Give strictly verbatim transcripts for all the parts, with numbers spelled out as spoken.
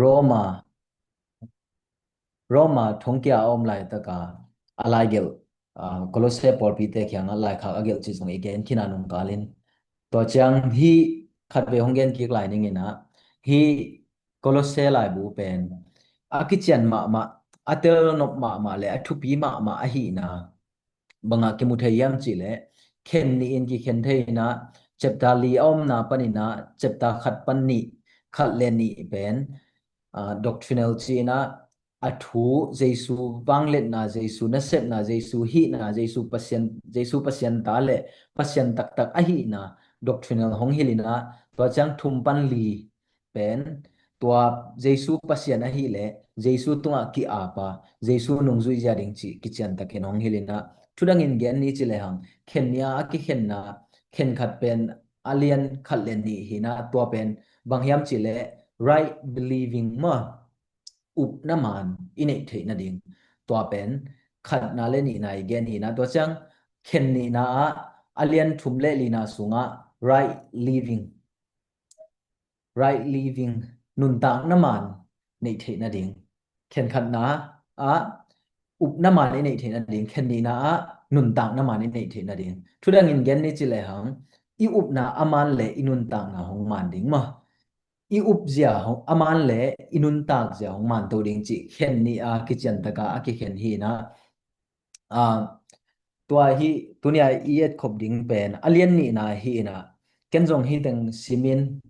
Roma, Roma thongkia a om laitaka a laigelh, aa, Kolose pawlpite kiangah laikhak a gelh cih zong i gen khin a nungkalin. Tua ciang hih khatvei hong gen kik lai ning inah, hih Kolose laibu pen a kician mahmah, a telnop mahmah le a thupi mahmah ahihna bangah kimu thei hiam cihleh, khen nihin kikhen thei inah, chapter li a omna paninah chapter khat pan nih, khat le nih pen, aa, doctrinal ci inah, a thu, Jesu vangliatna, Jesu nasepna, Jesu hihna, Jesu Pasian, Jesu Pasian ta le Pasian taktak ahihna doctrinal hong hilh inah, tua ciang thum pan li pen tua Jesu Pasian ahileh Jesu tungah ki-apa, Jesu nungzuizia ding cih kiciantakin hong hilh inah, thudangin gen ni ci lehang, khen nih a kikhenna, khen khat pen a lian khat le nih hi inah, tua pen bang hiam cihleh right believing maw, upna maan i neih theih nading. Tua pen khatna le nihna i gen hi inah, tua ciang khen nihna ah a lian thum le lina sungah right living, right living, nuntakna maan neih theih nading. Khen khatna ah upna maan i neih theih nading, khen nihna ah nuntakna maan i neih theih nading. Thudangin gen ni ci lehang, i upna a maan le i nuntakna hong maan ding maw, i upzia hong a maan le i nuntakzia hong maanto ding cih khen nih a kiciantaka a kikhen hi inah, aa, tua hi tunia i etkhop ding pen a lian nihna hi inah, ken zong hih teng simin,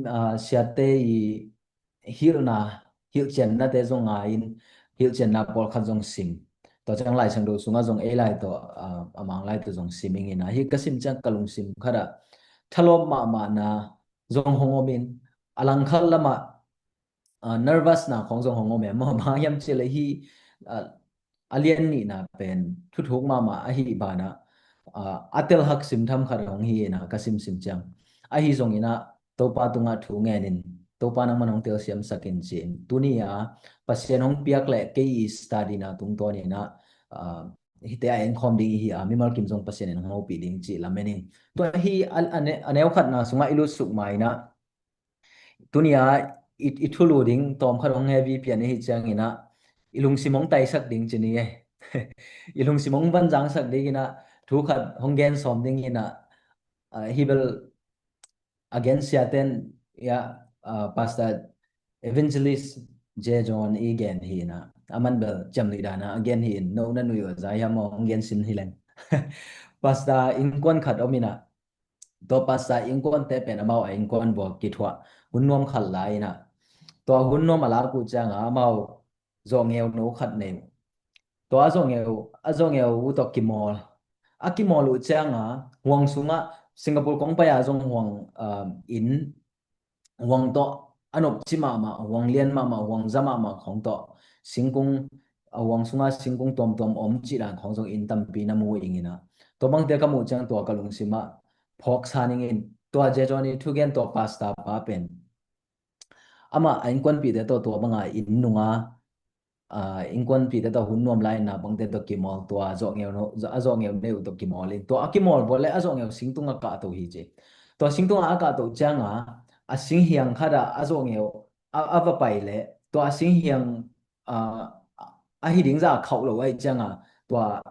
aa, siate i hilhna, hilhciannate zong ngai-in, hilhcianna pawlkhat zong sim. Tua ciang Lai Siangtho sungah zong ei lai tawh, aa, a Mang lai tawh zong sim ing inah, hih ka sim ciang ka lungsim khatah thalawp mahmahna zong hong omin, a langkhat lamah, aa, nervousna khong zong hong om em maw, bang hiam cihleh hih, aa, a lian nihna pen thuthuk mahmah ahi banah, aa, a telhak simtham khat hong hi inah ka simsim ciang. Ahi zong inah Topa tungah thu ngenin, Topa nangman hong telsiamsak in ci-in, tuni a Pasian hong piak le kei i study na tungtawn inah, aa, hihte a enkhawm ding i hi a, mimal kim zong Pasian in hong hopih ding cih lamen ing. Tua hi a, a ne-, a neu khatna sungah i lutsuk ma inah, tunia i, i thulu ding tawmkhat hong heavy pian i hi ciang inah, i lungsim hong taisak ding ci ni e. I lungsim hong vanzangsak ding inah, thu khat hong gen sawm ding inah, aa, hih bel a gen siaten, ya, aa, Pastor Evangelist J. John i gen hi inah, a man bel ciamnuih dana a gen hi in, no na nuih uh a za hiam maw, hong gen sin hi leng. Pastor innkuan khat om inah, tua Pastor innkuante pen amau a innkuan vua kithuah hun nuam khat lai inah, tua hun nuam a lak uh cianga amau zawhngeu no khat nei uh. Tua a zawhngeu, a zawhngeu uh tawh kimawl. A kimawl uh cianga huang sungah Singapore kong pai a zong huang, um, inn, huang tawh a nopci mahmah, huang lian mahmah, huang za mahmah khong tawh singkung, a huang sungah singkung tuamtuam om cih dan khong zong inn tampi na mu ing inah, tua bangte ka muh ciang tua ka lungsimah phawksa ningin, tua J. John i thugen tua Pastor pa pen amah a innkuanpihte tawh tua banga inn nunga, aa, innkuanpihte tawh hun nuam lai-in na bangte tawh kimawl, tua a zawhngeu no, a zawhngeu nei uh tawh kimawl in, tua a kimawl vua le a zawhngeu singtung a kahto hi ci. Tua singtung a a kahto cianga a singhiang khatah a zawhngeu a, a va pai le, tua a singhiang, aa, a hi ding za a khauh lo ahih cianga tua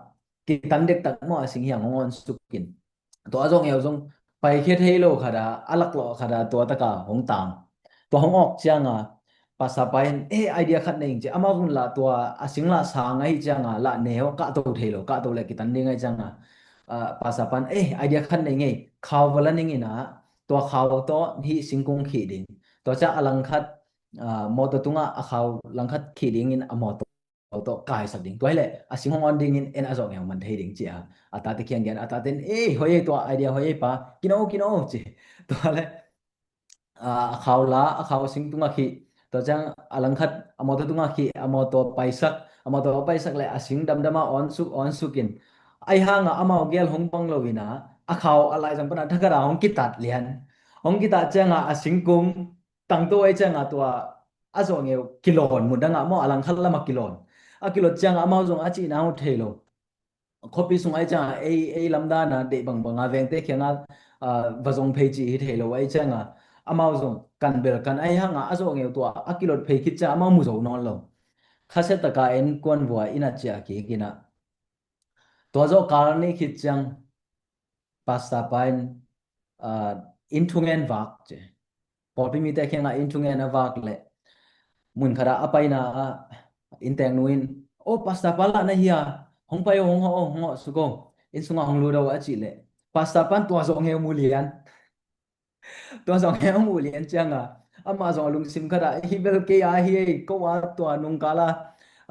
kitan dektak maw, a singhiang hong awn sukin, tua a zawhngeu zong paikhia thei lo khata, a laklawh khata, tua taka hong tang. Tua hong awk cianga Pastor pa in, "Eh, idea khat nei ing," ci. Amah hun lah tua a sing lah sang ahih cianga lah neu, kahto thei lo, kahto le kitan ding ahih cianga, ah, Pastor pa in, "Eh, idea khat nei ing ei, khau va la ning inah, tua khau tawh hih singkung khih ding. Tua ciang a langkhat, ah, mawtaw tungah a khau langkhat khih dingin a mawtaw tawh kaisak ding. Tua hileh a sing hong awn dingin en a zawhngeu man thei ding," ci a, a tate kiang gen. A tate in, "Eh, hoih ei, tua idea hoih ei pa, kino, kino," ci. Tua le, ah, a khau la, a khau singtung a khih. Tua ciang a langkhat a mawtaw tungah khih, a mawtaw paisak, a mawtaw paisak le a sing damdam a awn suk, awn sukin, ahi hanga amau gel hong bang lo inah, a khau a laizang pana thakhat a hong kitat lian. Hong kitat cianga a singkung tangto ahih cianga tua a zawhngeu kilawn, mundangah maw, a langkhat lamah kilawn. A kilawn cianga amau zong a cihna uh thei lo. Khuapi sung ahih cianga ei, ei lamdana deih bangbanga vengte kianga, ah, va zong phei cih hi thei lo ahih cianga amau zong kan bel kan ahi hanga a zawh ngeu tua a kilot phei khit ciang amah mu zo nawn lo. Khasia taka en kuan vua inn a ciah kik ina. Tua zawh kal nih khit ciang pastor pa in, ah, inn thungen vak ci. Pawlpi mite kiangah inn thungen a vak leh mun khatah a paina ah innteknu in, "O, pastor pa lah na hi a, hong pai o, hong hawh o, hong hawh suk o, inn sungah hong lut o," a cih leh pastor pan tua zawh ngeu mu lian. Tua zawh ngeu mu lian cianga amah zawh a lungsim khatah, "Hi bel kei a hi ei, ko a tua nungkala,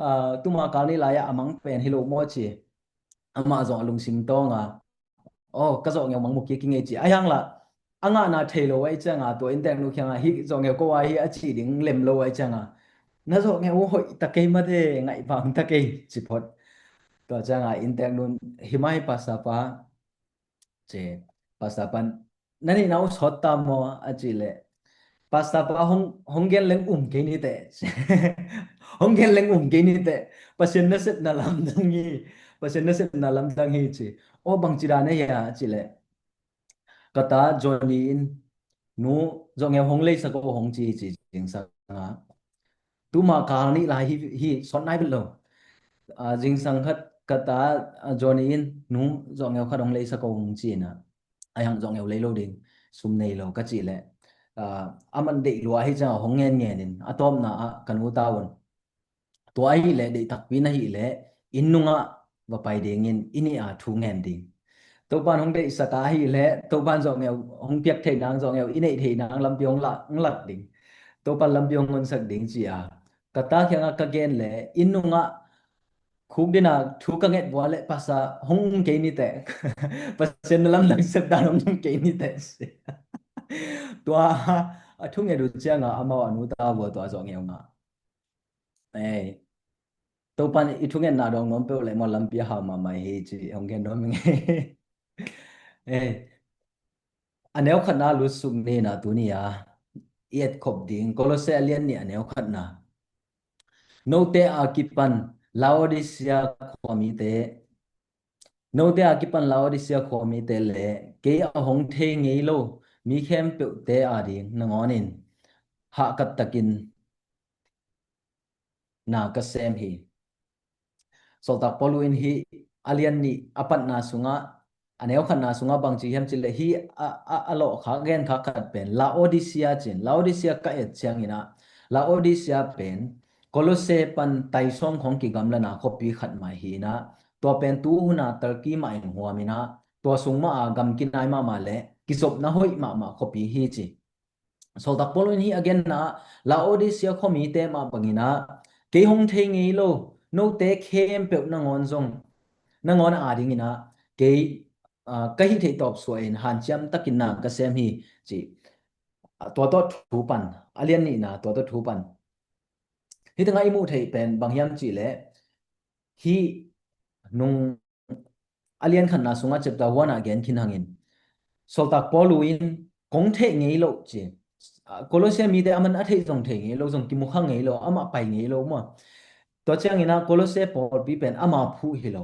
ah, tuma kal nih lai-ah a mang pen hi lo maw?" ci. Amah zawh a lungsim tawnga, "O, ka zawh ngeu mang mu kik ing ei," ci. A hiang lah a ngahna thei lo ahi cianga tua innteknu kiangah, "Hi zawh ngeu ko a hi," a cih ding lem lo ahi cianga, "Na zawh ngeu hoih ta kei mate, ngaih vang ta kei," ci phot. Tua cianga innteknu in, "Hi mai pastor pa," ci. Pastor pan, "Na neihna uh sawt ta maw?" a cih leh pastor pa hong, "Hong gen leng um kei ni teh." "Hong gen leng um kei ni teh. Pasian nasepna lamdang hi. Pasian nasepna lamdang hi," ci. "O, bangci dan ahi a?" a cih leh, "Ka ta Johnny in nu zawh ngeu hong leisak o hong ci," ci zingsang a. Tuma kal nih lai hi, hi sawt nai vet lo. Ah, zingsang khat ka ta, ah, Johnny in nu zawh ngeu khat hong leisak o hong ci ina. A hiang zawh ngeu lei lo ding, sum nei lo ka cih leh, ah, a man deih lua ahi cianga hong ngen ngen in a tawpna ah ka nu ta un, "Tua ahih leh deih takpi na hih leh inn nungah va pai dingin i nih a thu ngen ding. Topan hong deihsak a ahih leh Topan zawh ngeu hong piak thei nang, zawh ngeu i neih thei nang lampi hong lak, hong lak ding. Topan lampi hong honsak ding," ci a. Ka ta kiangah ka gen leh, "Inn nungah khuk dina thu ka nget vua leh pastor hong um kei ni teh. Pasian na lamdang sep dan hong um kei ni teh," ci. Tua a thu nget uh cianga amau a nu ta vua tua zawh ngeu ngah. Ei, "Topan i thungetna dawng nuam peuh leh maw, lampi a hau mahmah hi," ci hong gen nuam ing. Ei, a neu khatna lutsuk ni ina tuni a i etkhop ding Kolose a lian nih a neu khatna. "Note a kipan Laodicea khuamite, note a kipan Laodicea khuamite le kei a hong thei ngei lo mi khempeuhte ading nangawnin hahkat takin na ka sem hi." Sawltak Paul in hih a lian nih a patna sungah, a neu khatna sungah bangci hiam cih leh hih a, a, a lawhkhak, genkhak khat pen Laodicea ci-in, Laodicea ka et ciangin ah, Laodicea pen Kolose pan taisawm khawng kigamlana khuapi khat mah hi in ah, tua pen tu hun a Turkey mah in huam in ah, tua sung mah a gam kinai mahmah le kizopna hoih mahmah khuapi hi ci. Sawltak Paul in hih a genna ah, Laodicea khuamite mah bangin ah, kei hong thei ngei lo note khempeuh nangawn zong, nangawn adingin ah kei, ah, ka hih theih tawp suahin hanciam takin na ka sem hi ci. Ah, tua tawh thu pan, a lian nihna tua tawh thu pan. Hih tengah i muh theih pen bang hiam cih leh, hih nung a lian khatna sungah chapter one ah gen khin hangin, Sawltak Paul in kong theih ngei lo ci. Ah, Kolose mite a man a theih zong thei ngei lo, zong kimukha ngei lo, amah pai ngei lo maw. Tua ciangin ah Kolose pawlpi pen ama phuh hi lo.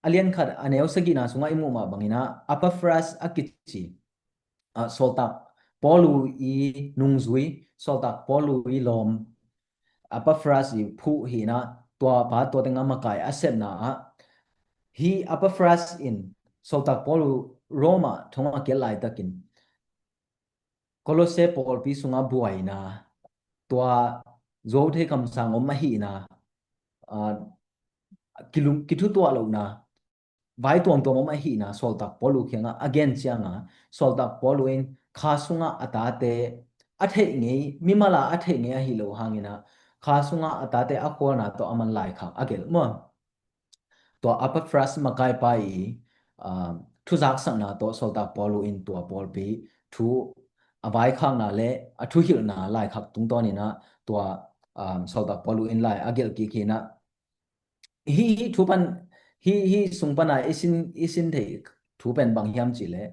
A lian khat a neu sagihna sungah i muh mah bangin ah Epaphras a kici, ah, Sawltak Paul i nungzui, Sawltak Paul i lawm, Epaphras i phuh hi in ah, tua pa tua tengah makai a sepna ah, hih Epaphras in Sawltak Paul Rome ah thong a kiat laitakin Kolose pawlpi sungah buaina, tua zuau thei kamsang om ahihna, ah, kilung, kithutuah lohna, vai tuamtuam om ahihna Sawltak Paul kiangah a gen cianga, Sawltak Paul in kha sungah a tate a theih ngei, mimal a a theih ngei ahi lo hangin ah, kha sungah a tate a khualna tawh a man laikhak a gelh maw. Tua Epaphras makaipa i, ah, thuzaksakna tawh Sawltak Paul in tua pawlpi thu a vaikhakna le a thuhilhna laikhak tungtawn in ah tua, ah, Sawltak Paul in lai a gelh kik hi in ah, hih, hih thu pan, hih, hih sung pana i sin, i sin theih thu pen bang hiam cih leh,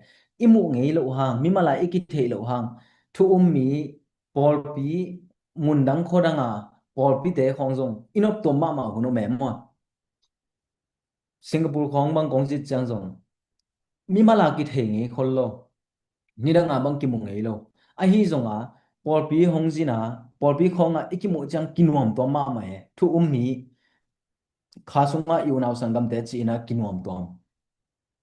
i muh ngei loh hang, mimal a i kitheih loh hang thu um mi pawlpi, mundang khuadanga pawlpite khawng zong i noptuam mahmah hun om e maw. Singapore khawng bang kong cit ciang zong mimal a kithei ngei khol lo. Nidang a bang kimu ngei lo. Ahi zong a, pawlpi hong zin a, pawlpi khawng ah i kimuh ciang kinuam tuam mahmah e. Thu um hi, kha sung ah i unau sanggamte ci-in a kinuam tuam.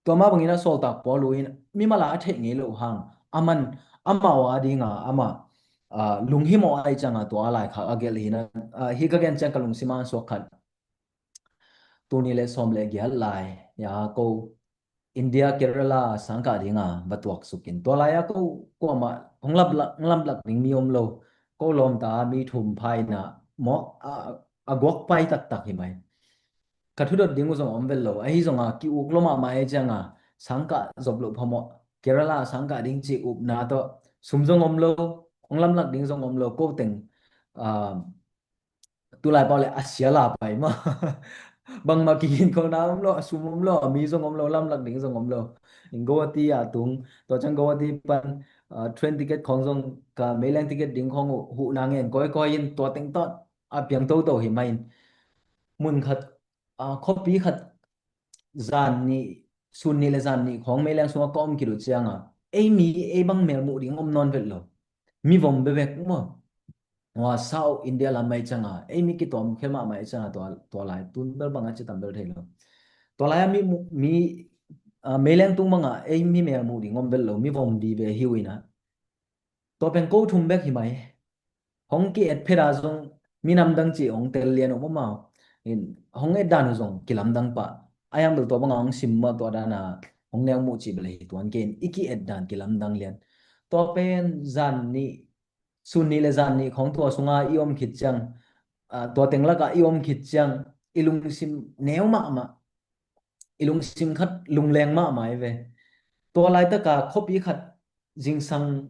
Tua mah bangin a sawltak Paul in mimal a a theih ngei loh hang, aman amau a ding a, amah, ah, lunghimawh ahih ciang a tua a laikhak a gelh hi na, ah, hi ka gen ciang ka lungsim ah suak khat. Tul nih le sawm le giat lai, ya, ko India Kerala sangkah ding a va tuaksuk in. Tua lai a ko, kuamah hong lamlak, lamlak ding mi om lo. Ko lawmta mi thum pha in a maw, a, a guak pai taktak hi mai. Ka thudot ding uh zong om vet lo. Ahi zong a ki-uk lua mahmah ahih ciang a, sangkah zop loh phamawh, Kerala sangkah ding cih upna tawh, sum zong om lo, hong lamlak ding zong om lo, ko teng, ah, tulai pau le a sia la pai mah. Bangmah kihin khona om lo, a sum om lo, a mi zong om lo, lamlak ding zong om lo. In Guwahati a tung, tua ciang Guwahati pan, ah, train ticket khawng zong, ka meileng ticket ding khawng uh huhna ngen kawikawi in, tua teng tawh a piang toto hi mai in. Mun khat, ah, khuapi khat zan nih, sun nih le zan nih khawng meileng sungah ka om khit uh ciang a, ei mi, ei bang mel muh ding om nawn vet lo. Mi vom bekbek maw. Tua South India lam ahih ciang a, ei mi kituam khia mahmah ahih ciang a, tua, tua lai tun bel bang a ci tam bel thei lo. Tua lai a mi mu-, mi, ah, meileng tung bang a, ei mi mel muh ding om vet lo, mi vom vive hi uh in a. Tua pen ko thum bek hi mai. Hong ki-et phet a zong minam dang cih hong tel lian om om a. In, hong et dan uh zong kilamdang pah. A hiang bel tua bang a hong sim mah tua dan a hong neu muh cih bel hi tuan kei in, i ki-et dan kilamdang lian. Tua pen zan nih, sun nih le zan nih khawng tua sung a i om khit ciang, ah, tua teng lak a i om khit ciang, i lungsim neu mahmah, i lungsim khat lungleng mahmah hi ve. Tua laitak a khuapi khat zingsang,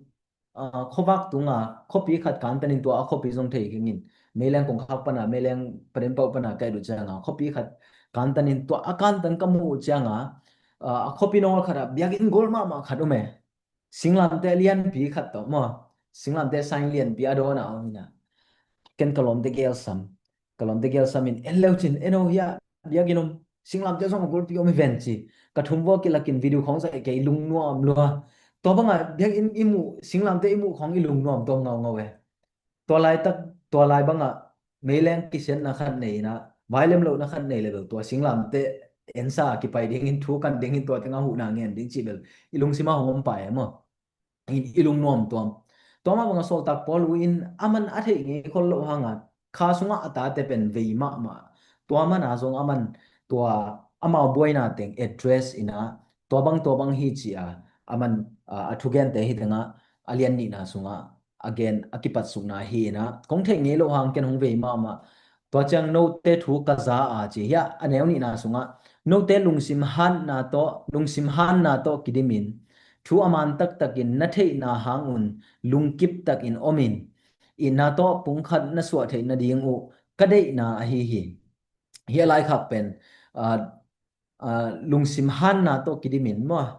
ah, khuavak tung a, khuapi khat kantan in tua a khuapi zong thei keng in. Meileng kongkhak pan a, meileng paden pauh pan a ka et uh ciang a, khuapi khat kantan in tua a kantan ka muh uh ciang a, ah, a khuapi nangawn khat ah biakinn gol mahmah khat om e. Singlamteh lianpi khat tawh maw. Singlamteh sign lianpi a dawn a om hi na. Ken ka lawmte gel sam. Ka lawmte gel sam in, en leu cin, en o hiah, biakinn om, singlamteh zong a golpi om hi ven ci. Ka thum vua kilak in video khawng zaih kei, lungnuam lua. Tua bang a biakinn i muh, singlamteh i muh khawng i lungnuam tuam ngaungau e. Tua laitak, tua lai bang a meileng kisiatna khat nei in a, vailem lohna khat nei le bel tua singlamteh ensa kipai ding in, thu kan ding in, tua teng a huhna ngen ding cih bel i lungsim a hong om pai e maw. In i lungnuam tuam. Tua mah bang a sawltak Paul uh in aman a theih ngei khol loh hang a, kha sung ah a tate pen vei mahmah. Tua man a zong aman tua amau buaina teng address in a, tua bang, tua bang hi ci a, aman, ah, a thugente hi teng a, a lian nihna sung ah a gen, a kipatsukna hi in a, kong theih ngei loh hang ken hong vei mahmah. Tua ciang note thu ka za a ci hiah, a neu nihna sung ah, note lungsim hanna tawh, lungsim hanna tawh kidim in, thu a man taktak in na theihna hang un lungkip tak in om in, itna tawh pumkhat na suah theih nading uh ka deihna ahi hi. Hi a laikhak pen, ah, ah, lungsim hanna tawh kidim in maw.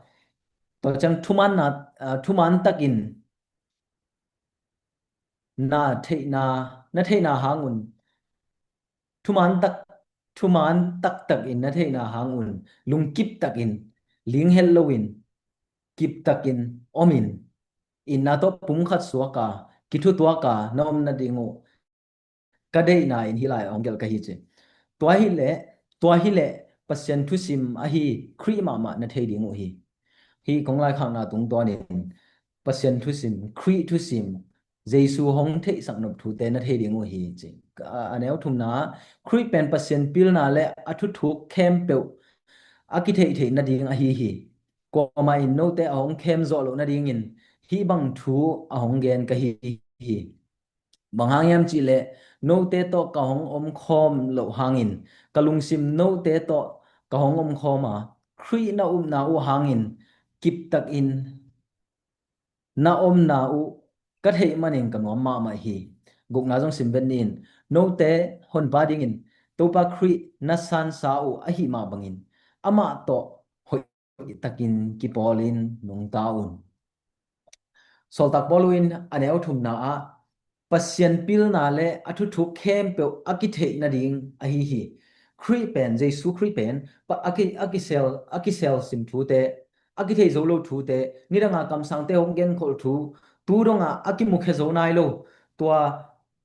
Tua ciang thumanna, ah, thuman tak in na theihna, na theihna hang un, thuman tak, thuman taktak in na theihna hang un, lungkip tak in, ling het lo in, kip tak in om in, itna tawh pumkhat suak a, kithutuak a na om nading uh ka deihna in hih lai a hong gelh ka hi ci. Tua hileh, tua hileh Pasian thusim ahi Khrih mahmah na thei ding uh hi. Hih kong laikhakna tungtawn in Pasian thusim, Khrih thusim, Jesu hong theihsak nop thute na thei ding uh hi ci. A, a neu thumna ah, Khrih pen Pasian pilna le a thuthuk khempeuh a kitheih theih nading ahi hi. Kuamah in note a hong khem zawh loh nadingin hih bang thu a hong gen ka hi hi. Bang hang hiam cihleh, note tawh ka hong omkhawm loh hangin, ka lungsim note tawh ka hong omkhawm a, Khrih na upna uh hangin kiptak in na omna uh ka theih manin ka nuam mahmah hi. Gukna zong sim vet ni in, note honpa dingin Topa Khrih na sansa uh ahih mah bangin, amah tawh hoih takin kipawlin nungta un. Sawltak Paul in a neu thumna ah Pasian pilna le a thuthuk khempeuh a kitheih nading ahi hi. Khrih pen, Jesu Khrih pen, pa-, a ki, a kisel, a kisel sim thute a kithei zo lo thute, nidanga kamsangte hong genkholh thu, tu donga a kimukhia zo nai lo, tua,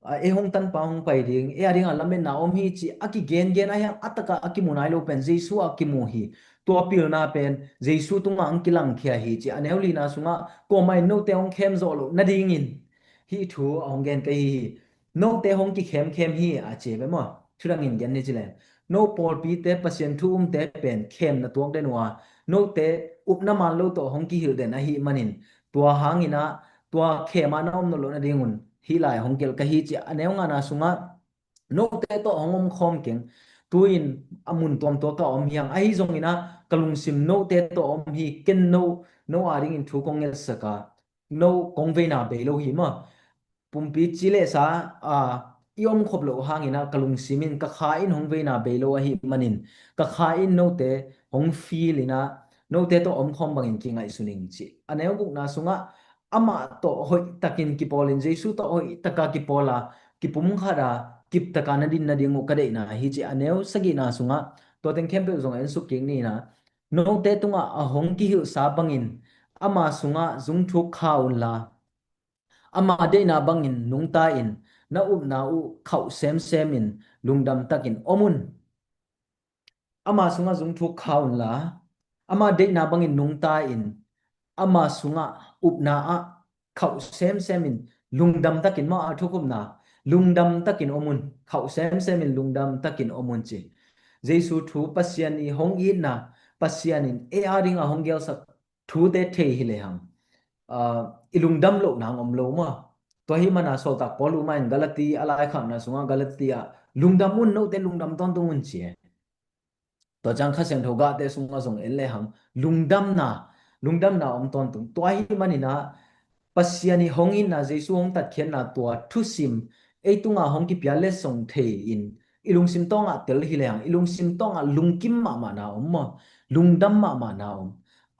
a, ei hong tanpa hong pai ding, ei a dinga lametna om hi ci a kigengen a hiang a taka a kimu nai lo pen Jesu a kimu hi. Tua pilna pen Jesu tunga ang kilangkhia hi ci a neu lina sungah kuamah in note hong khem zawh loh nadingin hih thu a hong gen ka hi hi. Note hong kikhemkhem hi a ci ve maw? Thudangin gen ni ci leng, no pawlpite, Pasian thu umte pen khemna tuak den uh a, note upna man lo tawh hong kihilh den ahih manin, tua hangin ah tua khem a na om nawn loh nadingun hih lai hong gelh ka hi ci a neu ngana sungah note tawh hong omkhawm keng. Tu-in a mun tuamtuak ah om hi hang, ahi zongin ah ka lungsim note tawh om hi. Ken no, no a dingin thu kong ngetsak a, no kong veina bei lo hi maw? Pumpi ci le sa, a, i omkhop loh hangin ah ka lungsim in, ka kha in hong veina bei lo ahih manin, ka kha in note hong feel in ah note tawh omkhawm bangin kingaihsun ing ci. A neu gukna sungah amah tawh hoihtakin kipawlin, Jesu tawh hoihtaka kipawl a, kipumkhat a, kiptaka na din nading uh ka deihna hi ci. A neu sagihna sungah tua teng khempeuh zong en suk kik ni in ah, note tungah a hong kihilhsa bangin ama sungah zungthuk kha unla, ama deihna bangin nungta in, na upna uh khauh semsem in lungdam takin om un. Ama sungah zungthuk kha unla, ama deihna bangin nungta in, ama sungah upna ah khauh semsem in lungdam takin, maw, a thukhupna, lungdam takin om un, khauh semsem in lungdam takin om un ci. Jesu thu, Pasian i hong itna, Pasian in ei a dinga hong gelsak thute thei hi lehang, ah, i lungdam loh nang om lo maw? Tua hi mana sawltak Paul uma in Galati a laikhakna sungah Galati ah lungdam un, note lungdam tawntung un ci e. Tua ciang Kha Siangtho gahte sungah zong en lehang lungdamna, lungdamna om tawntung. Tua hi manin ah Pasian i hong itna, Jesu hong tatkhiatna, tua thusim ei tunga hong kipia letsong thei in i lungsim tawngah tel hi lehang i lungsim tawngah lungkim mahmahna om maw? Lungdam mahmahna om.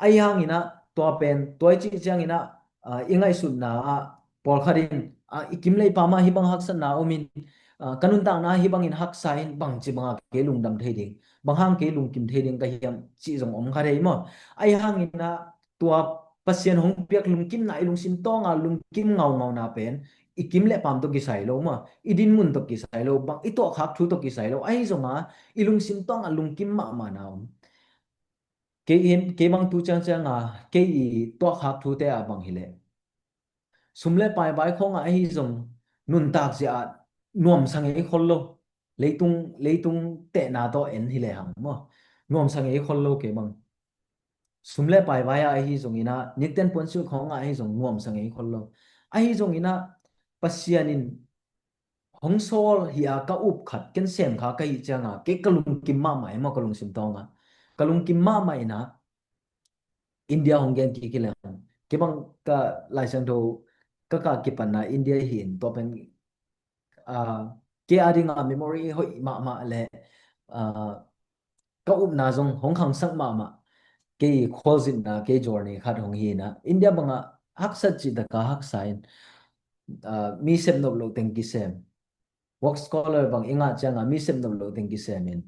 Ahi hangin ah tua pen, tua i cih ciangin ah, ah, i ngaihsutna ah pawlkhat in, ah, i kim le i pam ah hih bang haksatna om in, ah, ka nuntakna ah hih bangin haksa in, bangci banga kei lungdam thei ding, bang hang kei lungkim thei ding ka hiam cih zong om kha thei maw? Ahi hangin ah tua Pasian hong piak lungkimna, i lungsim tawnga lungkim ngaungauna pen i kim le pam tawh kisai lo maw? I dinmun tawh kisai lo, bang i tuahkhak thu tawh kisai lo. Ahi zonga i lungsim tawnga lungkim mahmahna om. Kei hin, kei bang tu ciangcianga kei i tuahkhak thute ah bang hileh, sum le pai vai khawngah ahi zong nuntak zia ah nuamsa ngei khol lo. Leitung, leitung tehna tawh en hi lehang maw, nuamsa ngei khol lo kei bang. Sum le pai vai ah ahi zongin ah, nikten puansilh khawngah ahi zong nuamsa ngei khol lo. Ahi zongin ah Pasian in hong sawl hi a, ka up khat ken sem kha ka hih cianga kei ka lungkim mahmah e maw, ka lungsim tawnga ka lungkim mahmah in ah India hong gen kik hi lehang, kei bang ka Lai Siangtho ka, ka kipatna India hi in, tua pen, ah, kei a dinga memory hoih mahmah le, ah, ka upna zong hong khangsak mahmah, kei khualzinna, kei journey khat hong hi in ah, India bangah haksat cih taka haksa in, ah, mi sepnop loh teng kisem, work scholar bang i ngah cianga mi sepnop loh teng kisem in,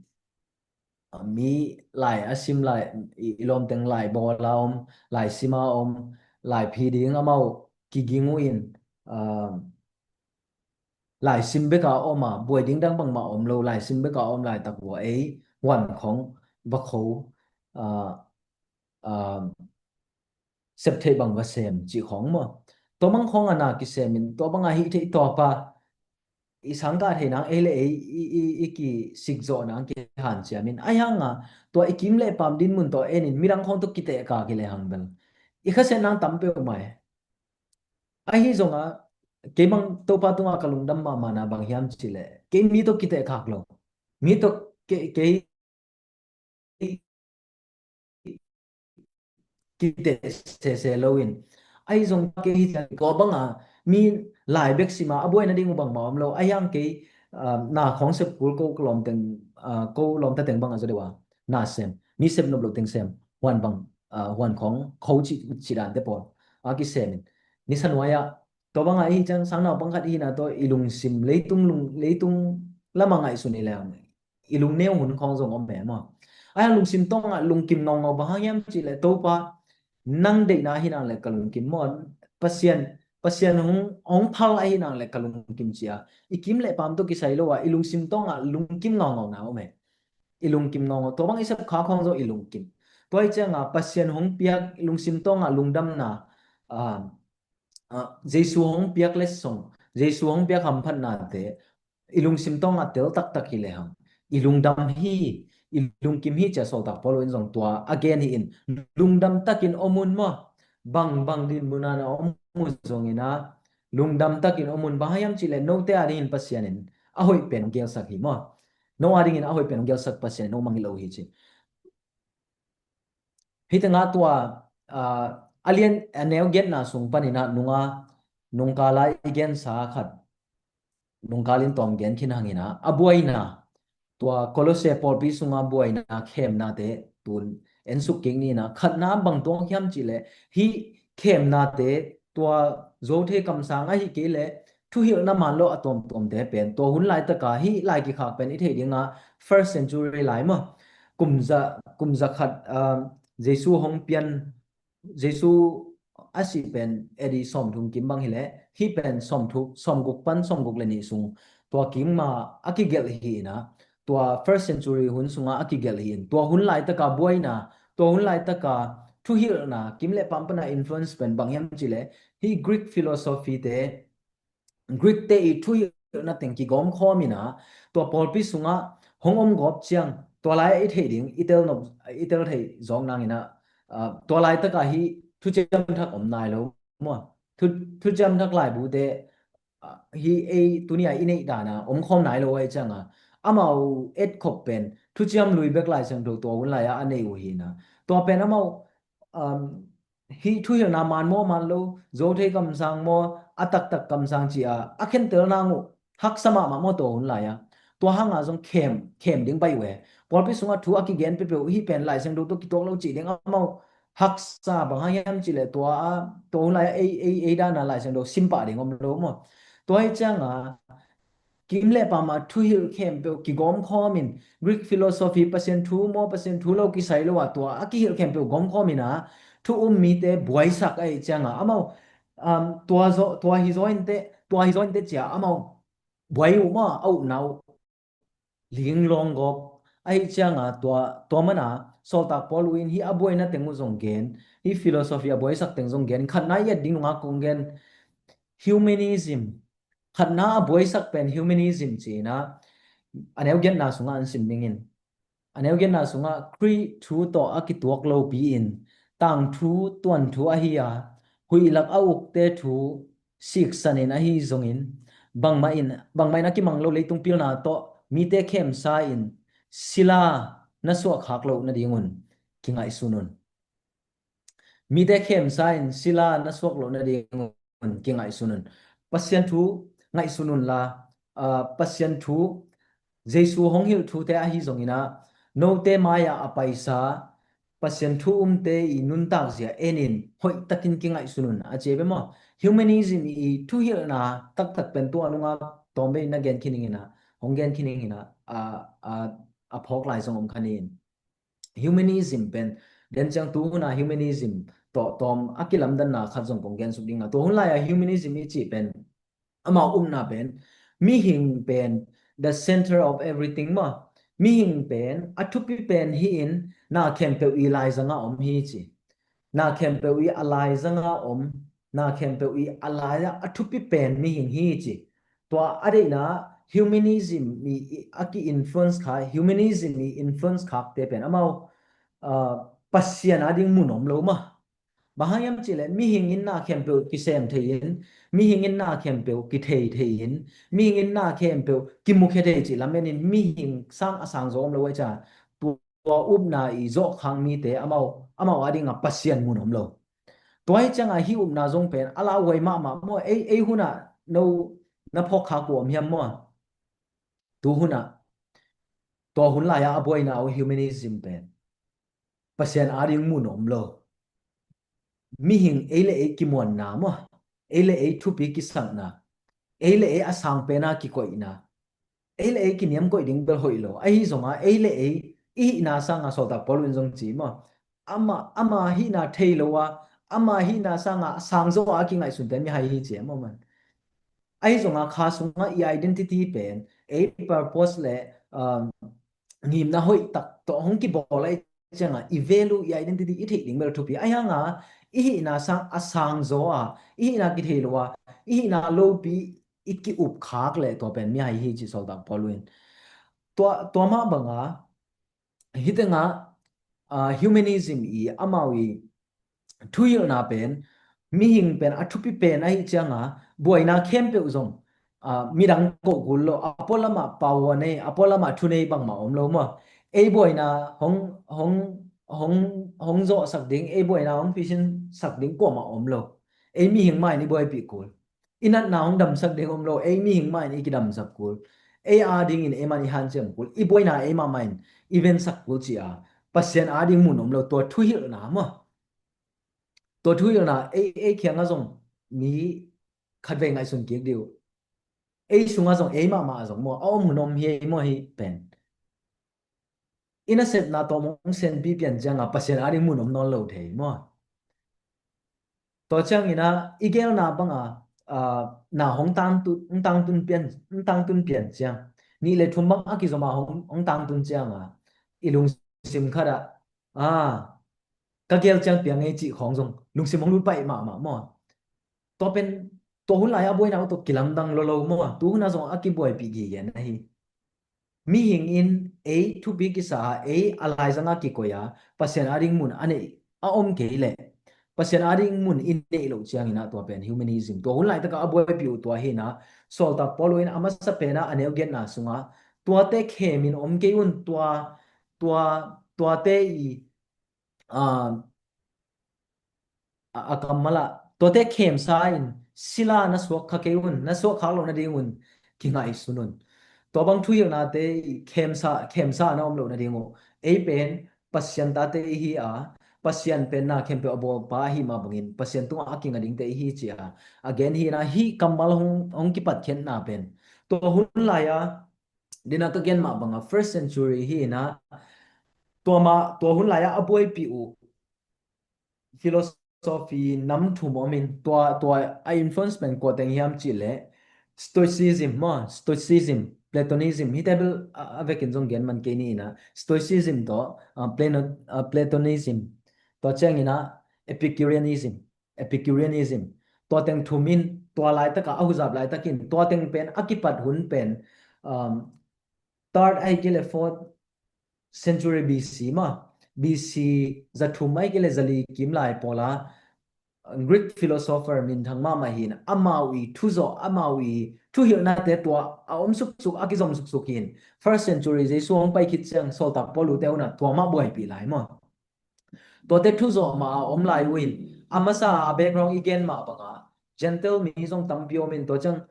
ah, mi lai a sim lai, i, i lawm teng lai bawl a om, lai sim a om, lai phi ding amau kiging uh in, ah, lai sim beka om a, buai ding dang bangmah om lo, lai sim beka om laitak uh a ei huan khawng va kho, ah, ah, sep theih bang va sem cih khawng maw? Tua bang khawng a na kisem in, tua bang a hih theih tawpa i sangkah thei nang, ei le ei i, i, i kisik zawh nang kihanciam in, ahi hanga tua i kim le pam dinmun tawh en in midang khawng tawh kitehkak hi lehang bel i khasiat nang tam peuhmah e. Ahi zonga kei bang Topa tunga ka lungdam mahmahna bang hiam cih leh, kei mi tawh kitehkak lo, mi tawh kei, kei kiteh sese lo in, ahi zong kei hi ciang tua banga mi lai bek sima a buaina ding uh bangmah om lo. Ahi hang kei, ah, na khawng sep kul ko ka lawm teng, ah, ko lawmta teng bang a zaw deuh a na sem, mi sep nop lo teng sem, huan bang, ah, huan khawng kho cih, cih dante pawl a kisem in, nisa nuai ah tua banga ahi ciang sangnaupang khat ihina tawh i lungsim, leitung lung, leitung lama ngaihsun i leng i lungneu hun khawng zong om e maw? Ahi hang lungsim tawngah lungkim ngaungau bang hang hiam cih leh Topa, nang deihna ahi nang le ka lungkim maw, Pasian, Pasian hong, hong phal ahi nang le ka lungkim ci a, i kim le paam tawh kisai lo a, i lungsim tawngah lungkim ngaungau na om e. I lungkim ngaungau. Tua bang i sep kha khawng zong i lungkim. Tua hi cianga Pasian hong piak lungsim tawngah lungdamna, ah, ah, Jesu hong piak letsong, Jesu hong piak hamphatnate i lungsim tawngah tel taktak hi lehang, i lungdam hi, i lungkim hi ci a sawltak Paul in zong tua a gen hi in, lungdam takin om un maw, bang bang dinmun a na om uh zongin a, lungdam takin om un. Bang hang hiam cih leh note a dingin Pasian in a hoih pen hong gelsak hi maw. No a dingin a hoih pen hong gelsak Pasian in no mangngilh lo hi ci. Hih tengah tua, ah, a lian, a neu giatna sung panin ah nunga, nungkala i gensa khat, nungkal in tawm gen khin hangin ah, a buaina, tua Kolose pawlpi sunga buaina khemnate tun ensuk kik ni in ah, khatna bang tuak hiam cih leh, hih khemnate tua zo thei kamsang ahih kei leh, thuhilhna man lo a tuamtuamte pen, tua hun laitaka hih lai kikhak pen i theih dinga first century lai maw. Kum za, kum za khat, ah, Jesu hong pian, Jesu a sih pen A D sawmthum kim bang hi leh, hih pen sawmthum, sawmguk pan sawmguk le nih sung, tua kim ma a kigelh hi in ah, tua first century hun sunga a kigelh hi in, tua hun laitaka buaina, tua hun laitaka thuhilhna, kim le paam pana influence pen bang hiam cih leh, hih Greek philosophy te, Greek te i thuhilhna teng kigawm khawm in ah, tua pawlpi sungah hong om gawp ciang, tua lai i theih ding, i tel nop, i tel thei zawk nangin ah, ah, tua laitaka hih thuciam thak om nai lo maw. Thu, thuciam thak laibute, ah, hih ei tunia i neih dana om khawm nai lo ahih cianga, amau etkhop pen thuciam lui bek Lai Siangtho tua hun lai-a a nei uh hi in ah. Tua pen amau, um, hih thuhilhna man maw man lo, zo thei kamsang maw, a taktak kamsang ci a, a khentel nang uh haksa mahmah maw tua hun lai-a. Tua hanga zong khem, khem ding pai uh e. Pawlpi sungah thu a kigen peuhpeuh hih pen Lai Siangtho tawh kituak lo cih ding amau haksa. Bang hang hiam cih leh tua a, tua hun lai-a ei, ei, ei dana Lai Siangtho sim pah ding om lo maw. Tua hi cianga kim le paam a thuhilh khempeuh kigawm khawm in, Greek philosophy, Pasian thu maw, Pasian thu lo kisai lo a, tua a kihilh khempeuh gawm khawm in ah, thu um mite buaisak ahih cianga amau, um, tua zaw, tua hi zaw inteh, tua hi zaw inteh ci a amau buai uh maw, a upna uh linglawng gawp. Ahih cianga tua, tua mana sawltak Paul uh in hih a buaina teng uh zong gen, hih philosophy a buaisak teng zong gen, khatna i et ding nungak kong gen, humanism, khatna a buaisak pen humanism ci in ah, a neu giatna sungah an sim dingin, a neu giatna sungah Khrih thu tawh a kituak lopi in, tangthu tuanthu ahi a, huih lak a ukte thu siksan in ahi zongin, bangmah in, bangmah in a kimang lo leitung pilna tawh mite khemsa in, sila na suak khak loh nadingun kingaihsun un. Mite khemsa in sila na suak loh nadingun kingaihsun un. Pasian thu ngaihsun unla, ah, Pasian thu, Jesu hong hilh thute ahi zongin ah, note mai-ah a paisa Pasian thu umte i nuntak zia en in hoihtakin kingaihsun un a ci ve maw. Humanism i thuhilhna taktak pen tua nunga tawmvei na gen khin ing in ah, hong gen khin ing in ah, a, a, a phawk lai zong om kha ni in. Humanism pen, den ciang tu huna humanism tawh tawm a kilamdanna khat zong kong gen suk ding a, tua hun lai-a humanism i cih pen, amau upna pen, mihing pen the center of everything maw. Mihing pen a thupi pen hi in, na khempeuh i laizanga om hi ci. Na khempeuh i a laizanga om, na khempeuh i a lai-a a thupi pen mihing hi ci. Tua a deihna humanism i, i a ki-influence kha, humanism i influence khakte pen amau, ah, Pasian a ding mun om lo maw. Bang hang hiam cih leh mihing in na khempeuh kisem thei in, mihing in na khempeuh kithei thei in, mihing in na khempeuh kimukhia thei cih lamen in mihing sang a sang zaw om lo ai ca. Tua upna i zawhkhak mite amau, amau a dingah Pasian mun om lo. Tua hi ciangah hih upna zong pen a lauhuai mahmah maw, ei, ei hunah no na phawkkhak uh om hiam maw? Tu hunah, tua hun lai-a a buaina uh humanism pen Pasian a ding mun om lo. Mihing ei le ei kimuanna maw, ei le ei thupi kisakna, ei le ei a sang pena kikoihna, ei le ei kiniamkoih ding bel hoih lo. Ahi zonga ei le ei i hihna sanga sawltak Paul in zong ci maw, ama, ama hihna thei lo a, ama hihna sanga a sang zaw a kingaihsun pen mihai hi ci a maw man. Ahi zonga kha sunga i identity pen, ei purpose le, um, ngimna hoih tak tawh hong kibawl a i cianga i value, i identity i theih ding bel thupi. Ahi hanga i hihna sang a sang zaw a, i hihna kithei lo a, i hihna lopi i ki-up khak le tua pen mihai hi ci sawltak Paul in. Tua, tua mah banga hitenga, ah, humanism i amau i thuhilhna pen, mihing pen a thupi pen ahi cianga buaina khempeuh zong, ah, midang koh kul lo, a pualamah pau a nei, a pualamah thu nei bangmah om lo maw. Ei buaina hong, hong, hong, hong zawhsak ding, ei buaina hong pisinsak ding kuamah om lo. Ei mihing mah in i buaipih kul. I natna hong damsak ding om lo, ei mihing mah in i kidamsak kul. Ei adingin ei mah in i hanciam kul. I buaina ei mahmah in i vensak kul ci a, Pasian ading mun om lo, tua thuhilhna maw. Tua thuhilhna ei, ei kiangah zong mi khatvei ngaihsun kik dih uh. Ei sungah zong ei mahmah zong maw, a om hun om hi ei maw hi pen. I nasepna tawh mong senpi pian cianga Pasian ading mun om nawn lo thei maw. Tua ciangina i gelna banga, ah, na hong tangtun, hong tangtun pian, hong tangtun pian ciang, nih le thum bang a kizoma hong, hong tangtun cianga i lungsim khatah, ah, ka gel ciang piang ei cih khawng zong lungsim hong lut paih mahmah maw. Tua pen, tua hun lai a buaina uh tawh kilamdang lolo maw. Tu huna zong a kibuaipih gige na hi. Mihing in ei thupi kisa a, ei a laizanga kikoi a, Pasian ading mun a neih a om kei leh, Pasian ading mun i neih loh ciangina tua pen humanism. Tua hun laitaka a buaipih uh tua hina, sawltak Paul in a masa pena a neu giatna sunga, tuate khemin om kei un, tua, tua, tuate i, ah, a, a kammal ah, tuate khemsa in sila na suak kha kei un, na suak khak loh nadingun kingaihsun un. Tua bang thuhilhnate i khemsa, khemsa na om loh nading uh. Ei pen Pasian tate i hi a, Pasian pen na khempeuh a bawlpa ahi mah bangin Pasian tungah a kinga dingte i hi ci a, a gen hi na, hih kammal hong, hong kipatkhiatna pen tua hun lai a, dina ka gen mah banga first century hi na, tua mah, tua hun lai a a buaipih uh philosophy nam thum om in, tua, tua a influence pen kua teng hiam cih leh Stoicism maw, Stoicism, Platonism, hihte bel a, a vekin zong gen man kei ni ina, Stoicism tawh, ah, Plano-, ah, Platonism, tua ciangina Epicureanism, Epicureanism, tua teng thum in, tua laitaka a huzap laitakin, tua teng pen a kipat hun pen, um, third ahih kei leh fourth century B C maw, B C zathum ahih kei leh zali kim lai pawla Greek philosopher minthang mahmah hin, amau i thuzawh, amau i thuhilhnate tua a om suksuk, a kizom suksuk hin. First century Jesu hong pai khit ciang sawltak Paul ute una tua mah buaipih lai maw. Tuate thuzawh mah a om lai uh in, a masa a background i gen mah banga Gentile mi zong tampi om in, tua ciang,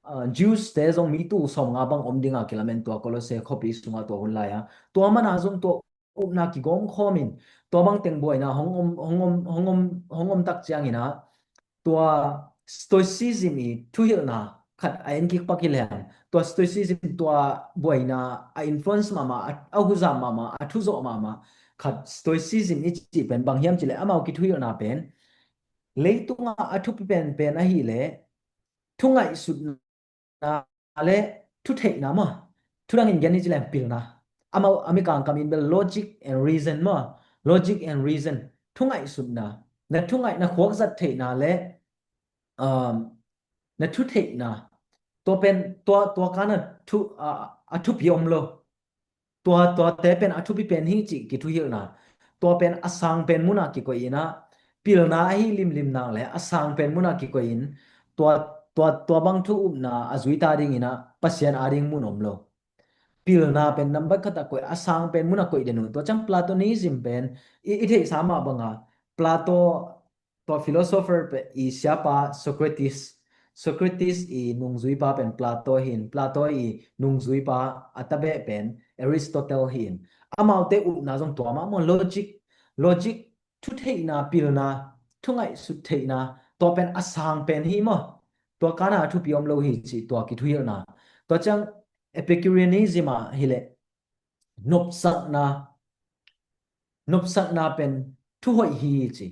ah, Jews te zong mi tul sawmnga bang om dinga kilamen tua Colossae khuapi sunga tua hun lai a. Tua mana zong tua upna kigawm khawm in, tua bang teng buaina hong om, hong om, hong om, hong om tak ciangina, tua Stoicism i thuhilhna khat a en kik pak hi leng, tua Stoicism tua buaina a influence mahmah, a, a huzam mahmah, a thuzawh mahmah khat Stoicism i cih pen bang hiam cih leh amau kithuhilhna pen leitunga a thupi penpen ahih leh thungaihsutna le thutheihna maw. Thudangin gen i cih leh pilna. Amau a mikang kamin bel logic and reason maw. Logic and reason. Thungaihsutna. Na thungaih, na khuakzat theihna le, um, na thutheihna. Tua pen, tua, tua kana thu, a, a thupi om lo. Tua, tuate pen a thupi pen hi cih kithuhilhna. Tua pen a sang pen muna kikoih ina, pilna ahi limlim nak le a sang pen muna kikoih in, tua, tua, tua bang thu upna a zuita dingina Pasian ading mun om lo. Pilna pen nambat khat a koih, a sang pen muna koih den uh. Tua ciang Platonism pen i, i theihsa mah banga Plato, tua philosopher pen i siapa Socrates, Socrates i nungzuipa pen Plato hin, Plato i nungzuipa a tabeh pen Aristotle hin. Amaute upna zong tua mah maw, logic, logic, thutheihna, pilna, thungaihsut theihna, tua pen a sang pen hi maw. Tua kana a thupi om lo hi cih tua kithuhilhna. Tua ciang Epicureanism ah hileh nopsakna, nopsakna pen thuhoih hi ci.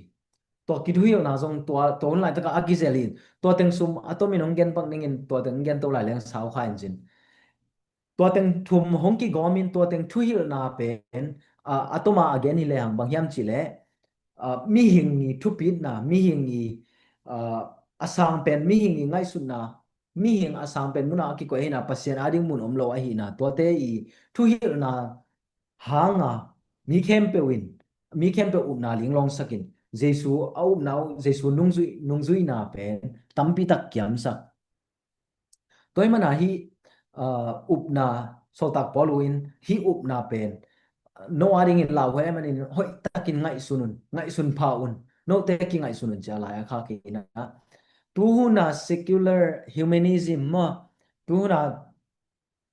Tua kithuhilhna zong tua, tua hun laitakah a kizel hi. Tua teng sum a tomin hong gen pak ningin tua teng hong gen to lai leng sau kha in cin. Tua teng thum hong kigawmin tua teng thuhilhna pen a, a toma a gen hi lehang bang hiam cihleh, a, mihing i thupitna, mihing i, a, a sang pen mihing i ngaihsutna, mihing a sang pen munah a kikoih ahina Pasian ading mun om lo ahina tuate i thuhilhna hanga mi khempeuh in, mi khempeuh upna linglawngsakin Jesu a upna uh, Jesu nungzui, nungzuina pen tampitak kiamsak. Tua hi mana hih, ah, upna, sawltak Paul uh in hih upna pen no adingin lauhuai manin hoihtakin ngaihsun un, ngaihsun pha un, note kingaihsun un cia lai a kha kina. Tuhuna secular humanism maw, tuhuna,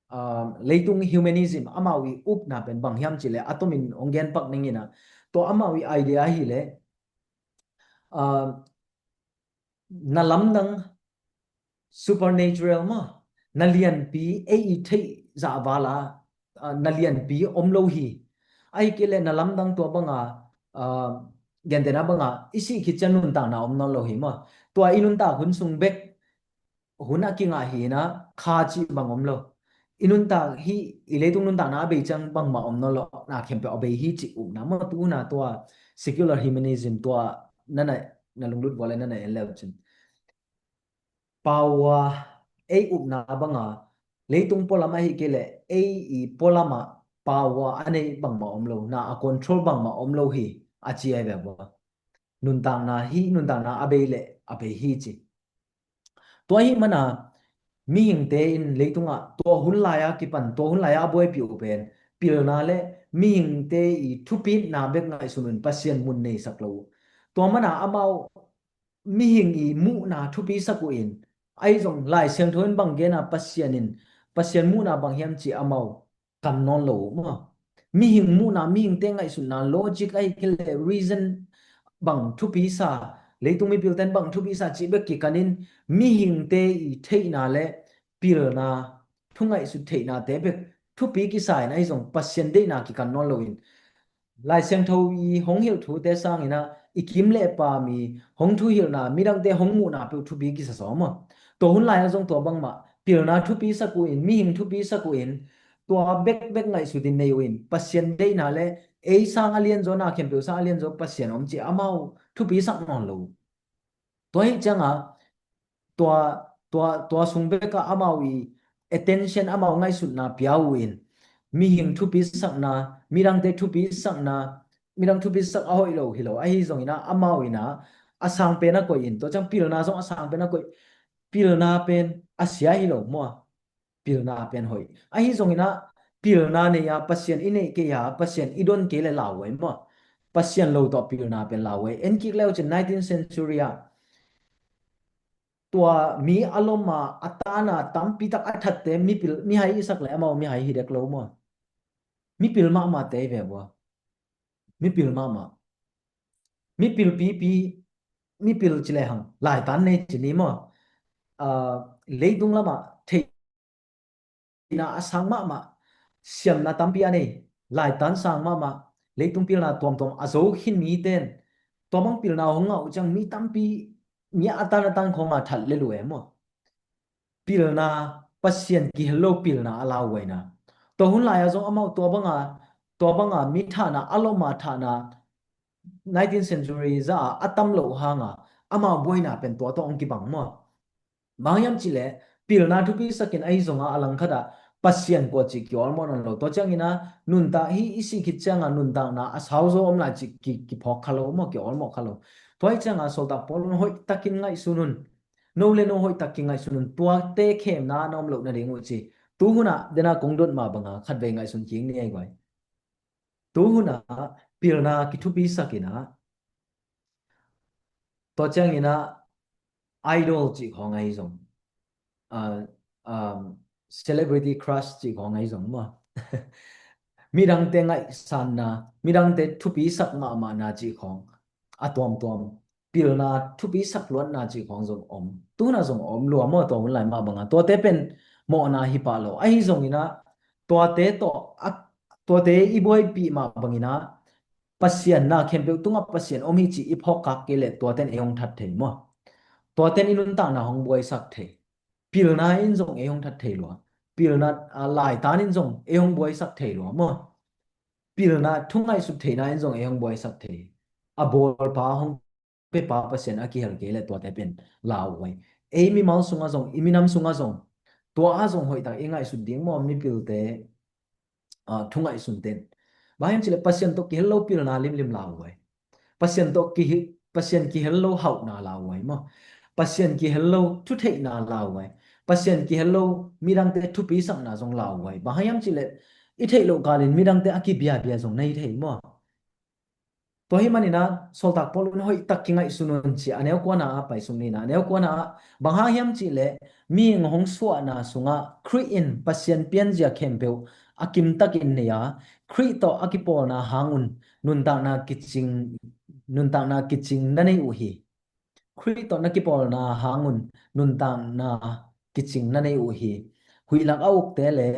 ah, leitung humanism amau i upna pen bang hiam cihleh a tomin hong gen pak ningina. Tua amau i idea hileh, ah, na lamdang supernatural maw, na lianpi ei i theih zahvala, ah, na lianpi om lo hi. Ahi kei leh na lamdang tua banga, ah, gentehna banga i sih khit ciang nuntakna om nawn lo hi maw. Tua i nuntak hun sung bek hun a kingah hina kha cih bang om lo. I nuntak hi, i leitung nuntakna a bei ciang bangmah om nawn lo, na khempeuh a bei hi cih upna maw, tuhuna tua secular humanism tua nana, na lunglut vua le nana en leu cin. Power, ei upna banga leitung pualam ahi kei leh ei i pualamah power a nei bangmah om lo, na a control bangmah om lo hi a ci ai ve vua. Nuntakna hi, nuntakna a bei leh a bei hi ci. Tua hi mana mihingte in leitungah tua hun lai-a kipan, tua hun lai-a a buaipih uh pen pilna le mihingte i thupitna bek ngaihsun un Pasian mun neisak lo uh. Tua mana amau mihing i muhna thupisak uh in, ahi zong Lai Siangtho in bang gena Pasian in, Pasian muhna bang hiam ci amau kan nawn lo uh maw. Mihing muhna, mihingte ngaihsutna, logic ahi kei leh reason bang thupisa, leitung mipilten bang thupisa cih bek kikanin mihingte i theihna le pilna, thu ngaihsut theihnate bek thupi kisa in ahi zong Pasian deihna kikan nawn loin Lai Siangtho i hong hilh thute sangin ah i kim le pam i hong thuhilhna, midangte hong muhna peuh thupi kisa sawm aw. Tua hun lai-ah zong tua bangmah pilna thupisak uh in, mihing thupisak uh in, tua bekbek ngaihsut in nei uh in, Pasian deihna le ei sang a lianzaw, na khempeuh sang a lianzaw Pasian om ci amau thupisak nawn lo uh. Tua hi ciangah tua, tua, tua sung bekah amau i attention, amau ngaihsutna pia uh in, mihing thupisakna, midangte thupisakna, midang thupisak a hoih lo hi lo. Ahi zongin ah amau in ah a sang pen a koih in, tua ciang pilna zong a sang pen a koih. Pilna pen a sia hi lo maw. Pilna pen hoih. Ahi zongin ah pilna nei a Pasian i neih kei a, Pasian i don kei le lauhuai maw. Pasian lo tawh pilna pen lauhuai. En kik leu cin nineteenth century ah tua mi a lom a, a tan a tampi tak a thatte mipil, mihai i sak le amau mihai hi dek lo maw. Mipil mahmahte hi ve vua. Mipil mahmah. Mipil pipi, mipil ci lehang laitan nei ci ni maw. Ah, leitung lamah theihna a sang mahmah, siamna tampi a nei, laitan sang mahmah, leitung pilna tuamtuam a zo khin mite in tua bang pilna hong ngah uh ciang mi tampi, mi a tan a tan khawng a that le lu e maw. Pilna, Pasian kihel lo pilna a lauhuaina. Tua hun lai-ah zong amau tua banga, tua banga mi thahna, a lom a thahna, nineteenth century za a a tam loh hanga amau buaina pen tua tawh hong kibang maw. Bang hiam cihleh pilna thupisakin ahi zonga a langkhatah Pasian kua cih ki-awlmawh nawn lo. Tua ciangin ah nuntak hi i sih khit cianga nuntakna a sauzo om lai cih ki, kiphawk kha lo maw, ki-awlmawh kha lo. Tua hi cianga sawltak Paul un hoihtakin ngaihsun un. No le no hoihtak kingaihsun un, tuate khemna na om loh nading uh ci. Tuhunah dena kong dot mah banga khatvei ngaihsun kik ni ei guai. Tuhunah pilna kithupisakin ah tua ciangin ah idol cih khawng ahi zong, ah, um, celebrity crush cih khawng ahi zong maw. Midangte ngaihsanna, midangte thupisak mahmahna cih khawng a tuamtuam pilna thupisak luatna cih khawng zong om. Tuna zong om lua maw, tua hun lai mah banga. Tuate pen mawhna hi pah lo. Ahi zongin ah tuate tawh a, tuate i buaipih mah bangin ah Pasian na khempeuh tungah Pasian om hi cih i phawk kak kei leh tuaten ei hong that thei maw? Tuaten i nuntakna hong buaisak thei. Pilna in zong ei hong that thei lua. Pilna, a, laitan in zong ei hong buaisak thei lua maw? Pilna, thu ngaihsut theihna in zong ei hong buaisak thei. A bawlpa hong pepa Pasian a kihel kei leh tuate pen lauhuai. Ei mimal sungah zong, i minam sungah zong, tua ah zong hoihtak i ngaihsut ding maw, mipilte, a, thu ngaihsun ten. Bang hiam cih leh Pasian tawh kihel lo pilna limlim lauhuai. Pasian tawh kihi-, Pasian kihel lo hauhna lauhuai maw? Pasian kihel lo thutheihna lauhuai. Pasian kihel lo midangte thupisakna zong lauhuai. Bang hiam cih leh i theih loh kalin midangte a kibiabia zong na hi thei maw? Tua hih manin ah Sawltak Paul in hoihtak kingaihsun un ci a, a neu kuana ah paisuk ni in ah, a neu kuana ah bang hang hiam cih leh mihing hong suahna sungah Khrih in Pasian pianzia khempeuh a kimtakin nei a, Khrih tawh a kipawlna hang un nuntakna kicing, nuntakna kicing na nei uh hi. Khrih tawh na kipawlna hang un nuntakna kicing na nei uh hi. Huihlak a ukte le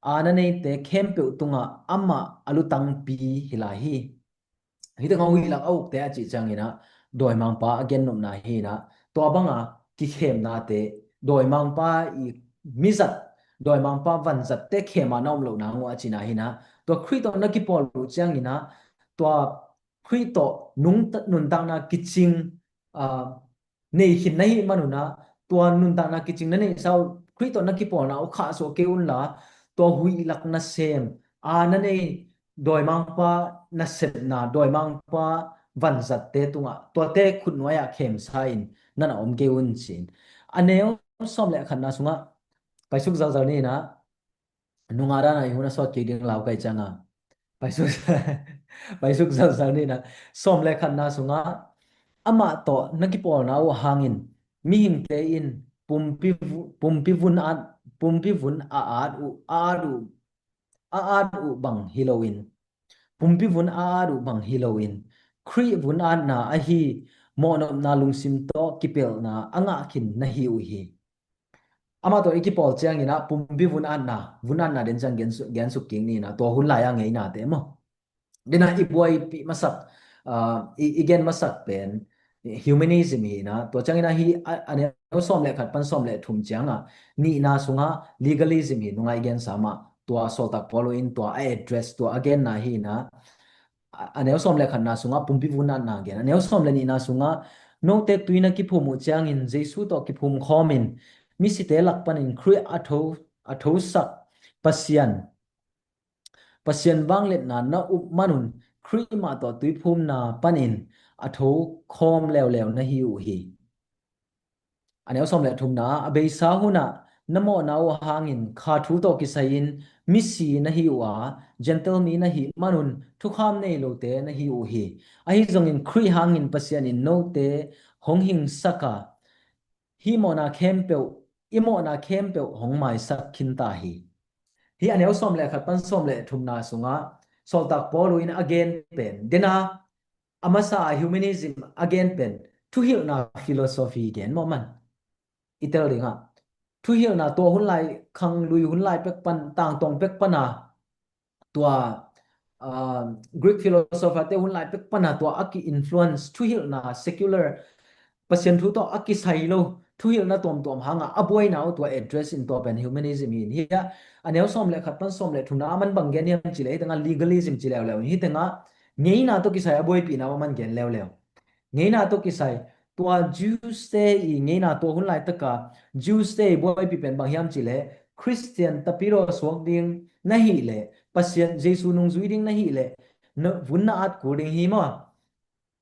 a na neite khempeuh tungah amah a lutangpi hi lai hi. Hih tengah huihlak a ukte a cih ciangin ah dawimangpa a gennopna hi in ah, tua banga kikhemnate, dawimangpa i mizat, dawimangpa vanzatte khem a na om lohna ngawh a cihna hi in ah, tua Khrih tawh na kipawl uh ciangin ah tua Khrih tawh nungta-, nuntakna kicing, aa, nei khin na hih man un ah, tua nuntakna kicing na neihsa uh Khrih tawh na kipawlna uh khahsuah kei unla, tua huihlak nasem, aa, na nei, dawimangpa nasepna, dawimangpa vanzatte tungah tuate khutnuai-ah khemsa in na na om kei un ci-in. A neu sawm le khatna sungah paisuk zalzal ni in ah, nungah dan a i hun a sawt kik ding lau kai cianga. Paisuk, paisuk zalzal ni in ah, sawm le khatna sungah amah tawh na kipawlna uh hangin mihingte in pumpi vu-, pumpi vun at, pumpi vun a at uh, a at uh, a at uh bang hi loin, pumpi vun a at uh bang hi loin, Khrih vun atna ahi mawhnopna lungsim tawh kipelhna a ngah khin na hi uh hi. Amah tawh i kipawl ciangin ah pumpi vun atna, vun atna den ciang gen su-, gen suk kik ni in ah, tua hun lai-a ngeinate maw? Den a i buaipih masak, ah, i, i gen masak pen humanism hi in ah, tua ciangin ah hih a, a neu sawm le khat pan sawm le thum ciangah nihna sungah legalism hi, nungah i gensa mah, tua Sawltak Paul in tua a address, tua a genna hi in ah, a, a neu sawm le khatna sungah pumpi vun atna gen. A neu sawm le nihna sungah note tui na kiphum uh ciangin Jesu tawh kiphum khawmin misite lak panin Khrih a tho, a thosak Pasian, Pasian vangliatna na up man un Khrih mah tawh tuiphumna panin a tho khawm leuleu na hi uh hi. A neu sawm le thumna, a beisa hunah na mawhna uh hangin kha thu tawh kisai-in misi na hi uh a, Gentile mi na hih man un thukham nei lote na hi uh hi. Ahi zongin Khrih hangin Pasian in note hong hingsak a, hih mawhna khempeuh, i mawhna khempeuh hong maisak khin ta hi. Hih a neu sawm le khat pan sawm le thumna sungah Sawltak Paul in a gen pen, den a, a masa a humanism a gen pen thuhilhna philosophy gen maw man? I tel dingah thuhilhna, tua hun lai, khanglui hun lai pek pan, tangtawng pek pana, tua, ah, Greek philosopher te hun lai pek pana tua a ki-influence thuhilhna, secular, Pasian thu tawh a kisai lo thuhilhna tuamtuam hangah a buaina uh tua address in, tua pen humanism hi in. Hih a neu sawm le khat pan sawm le thumna a man bang gen hiam cih leh, hih tengah legalism ci leuleu in, hih tengah ngeina tawh kisai a buaipihna uh a man gen leuleu. Ngeina tawh kisai, tua Jews te i ngeina, tua hun laitaka Jews te i buaipih pen bang hiam cih leh, Khristian tapidaw suak ding na hih leh, Pasian Jesu nungzui ding na hih leh, na, vun na at kul ding hi maw?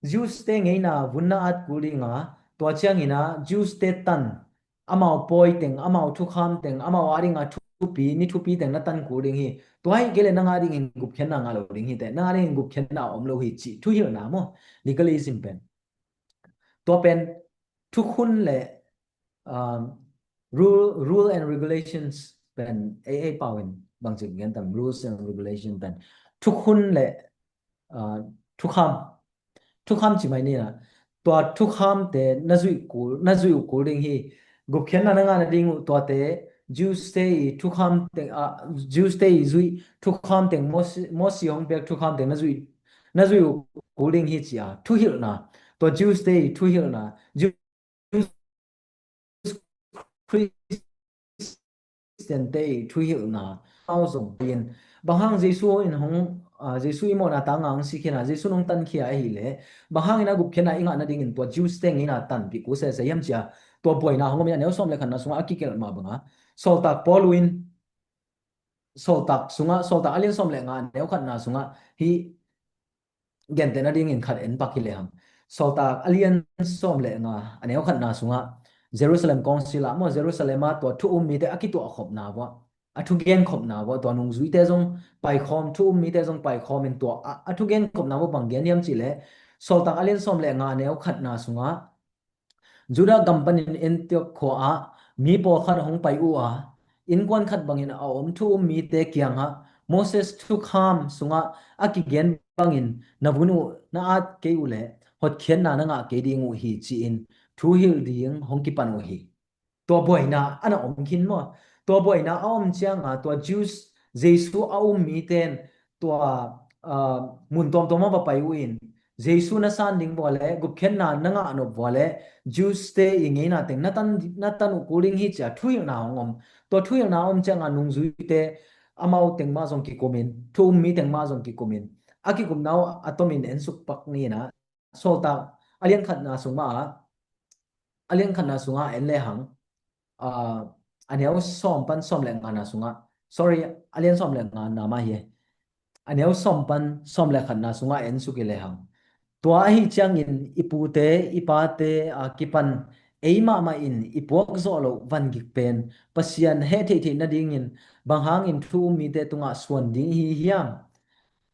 Jews te ngeina vun na at kul ding a, tua ciangin ah Jews te tan, amau pawi teng, amau thukham teng, amau a dingah thupi, ni thupi teng na tan kul ding hi. Tua hi kei leh nang a dingin gupkhiatna ngah lo ding hi teh, nang a dingin gupkhiatna a om lo hi cih thuhilhna maw? Legalism pen. Tua pen thukhun le, um, rule, rule and regulations pen, ei, ei pau in bangci gen tam, rules and regulation pen thukhun le, uh, thukham, thukham ci mai ni in ah, tua thukham te na zuih kul, na zuih uh kul ding hi. Gupkhiatna na ngah nading uh tuate Jews te i thukham teng, ah, Jews te i zuih thukham teng, Mosi, Mosi hong piak thukham teng na zuih, na zui uh kul ding hi ci-a thuhilhna, tua Jews te i thuhilhna, Jews Christian-te i thuhilhna, amau zong in, bang hang Jesu in hong, ah, Jesu i mawhna tanga hong si khin a, Jesu in hong tankhia ahih leh, bang hangin a gupkhiatna i ngah nadingin tua Jews-te ngeina tanpih kul sese hiam ci-a, tua buaina hong om in, a neu sawm le khatna sungah a kigelh mah banga, Sawltak Paul in, Sawltak sungah, Sawltak a lian sawm le nga a neu khatna sungah hih gentehna dingin khat en pak hi lehang. Sawltak a lian sawm le nga a neu khatna sungah Jerusalem kawng sila maw, Jerusalem ah tua thu um mite a kituah khopna vua, a thugen khopna vua, tua nungzuite zong paikhawm, thu um mite zong paikhawm in tua a, a thugen khopna vua bang gen hiam cih leh, Sawltak a lian sawm le nga a neu khatna sungah Judah gam panin Antioch khua ah mi pawlkhat hong pai uh a, innkuan khat bangin a om thu um mite kiangah Moses thukham sungah a kigen bangin na vun uh na at kei uh leh hotkhiatna na ngah kei ding uh hi ci-in thuhilh ding hong kipan uh hi. Tua buaina a na om khin maw? Tua buaina a om cianga tua Jews, Jesu a um miten tua, ah, mun tuamtuam ah va pai uh in, Jesu na san ding vua le gupkhiatna na ngah nop vua le Jews-te i ngeina teng na tan, na tan uh kul ding hi ci-a thuhilhna hong om. Tua thuhilhna a om cianga nungzuite amau teng mah zong kikumin, thu um mi teng mah zong kikumin, a kikumna uh a tomin en suk pak ni na, Sawltak a lian khatna sungah, a lian khatna sungah en lehang, ah, a neu sawm pan sawm le ngana sungah, sorry, a lian sawm le ngana mah hi. A neu sawm pan sawm le khatna sungah en suk i lehang. Tua ahi ciangin i pute, i pate a kipan ei mahmah in i puak zawh loh vangik pen Pasian heh theihtheih nadingin bang hangin thu um mite tungah suan ding ihi hiam?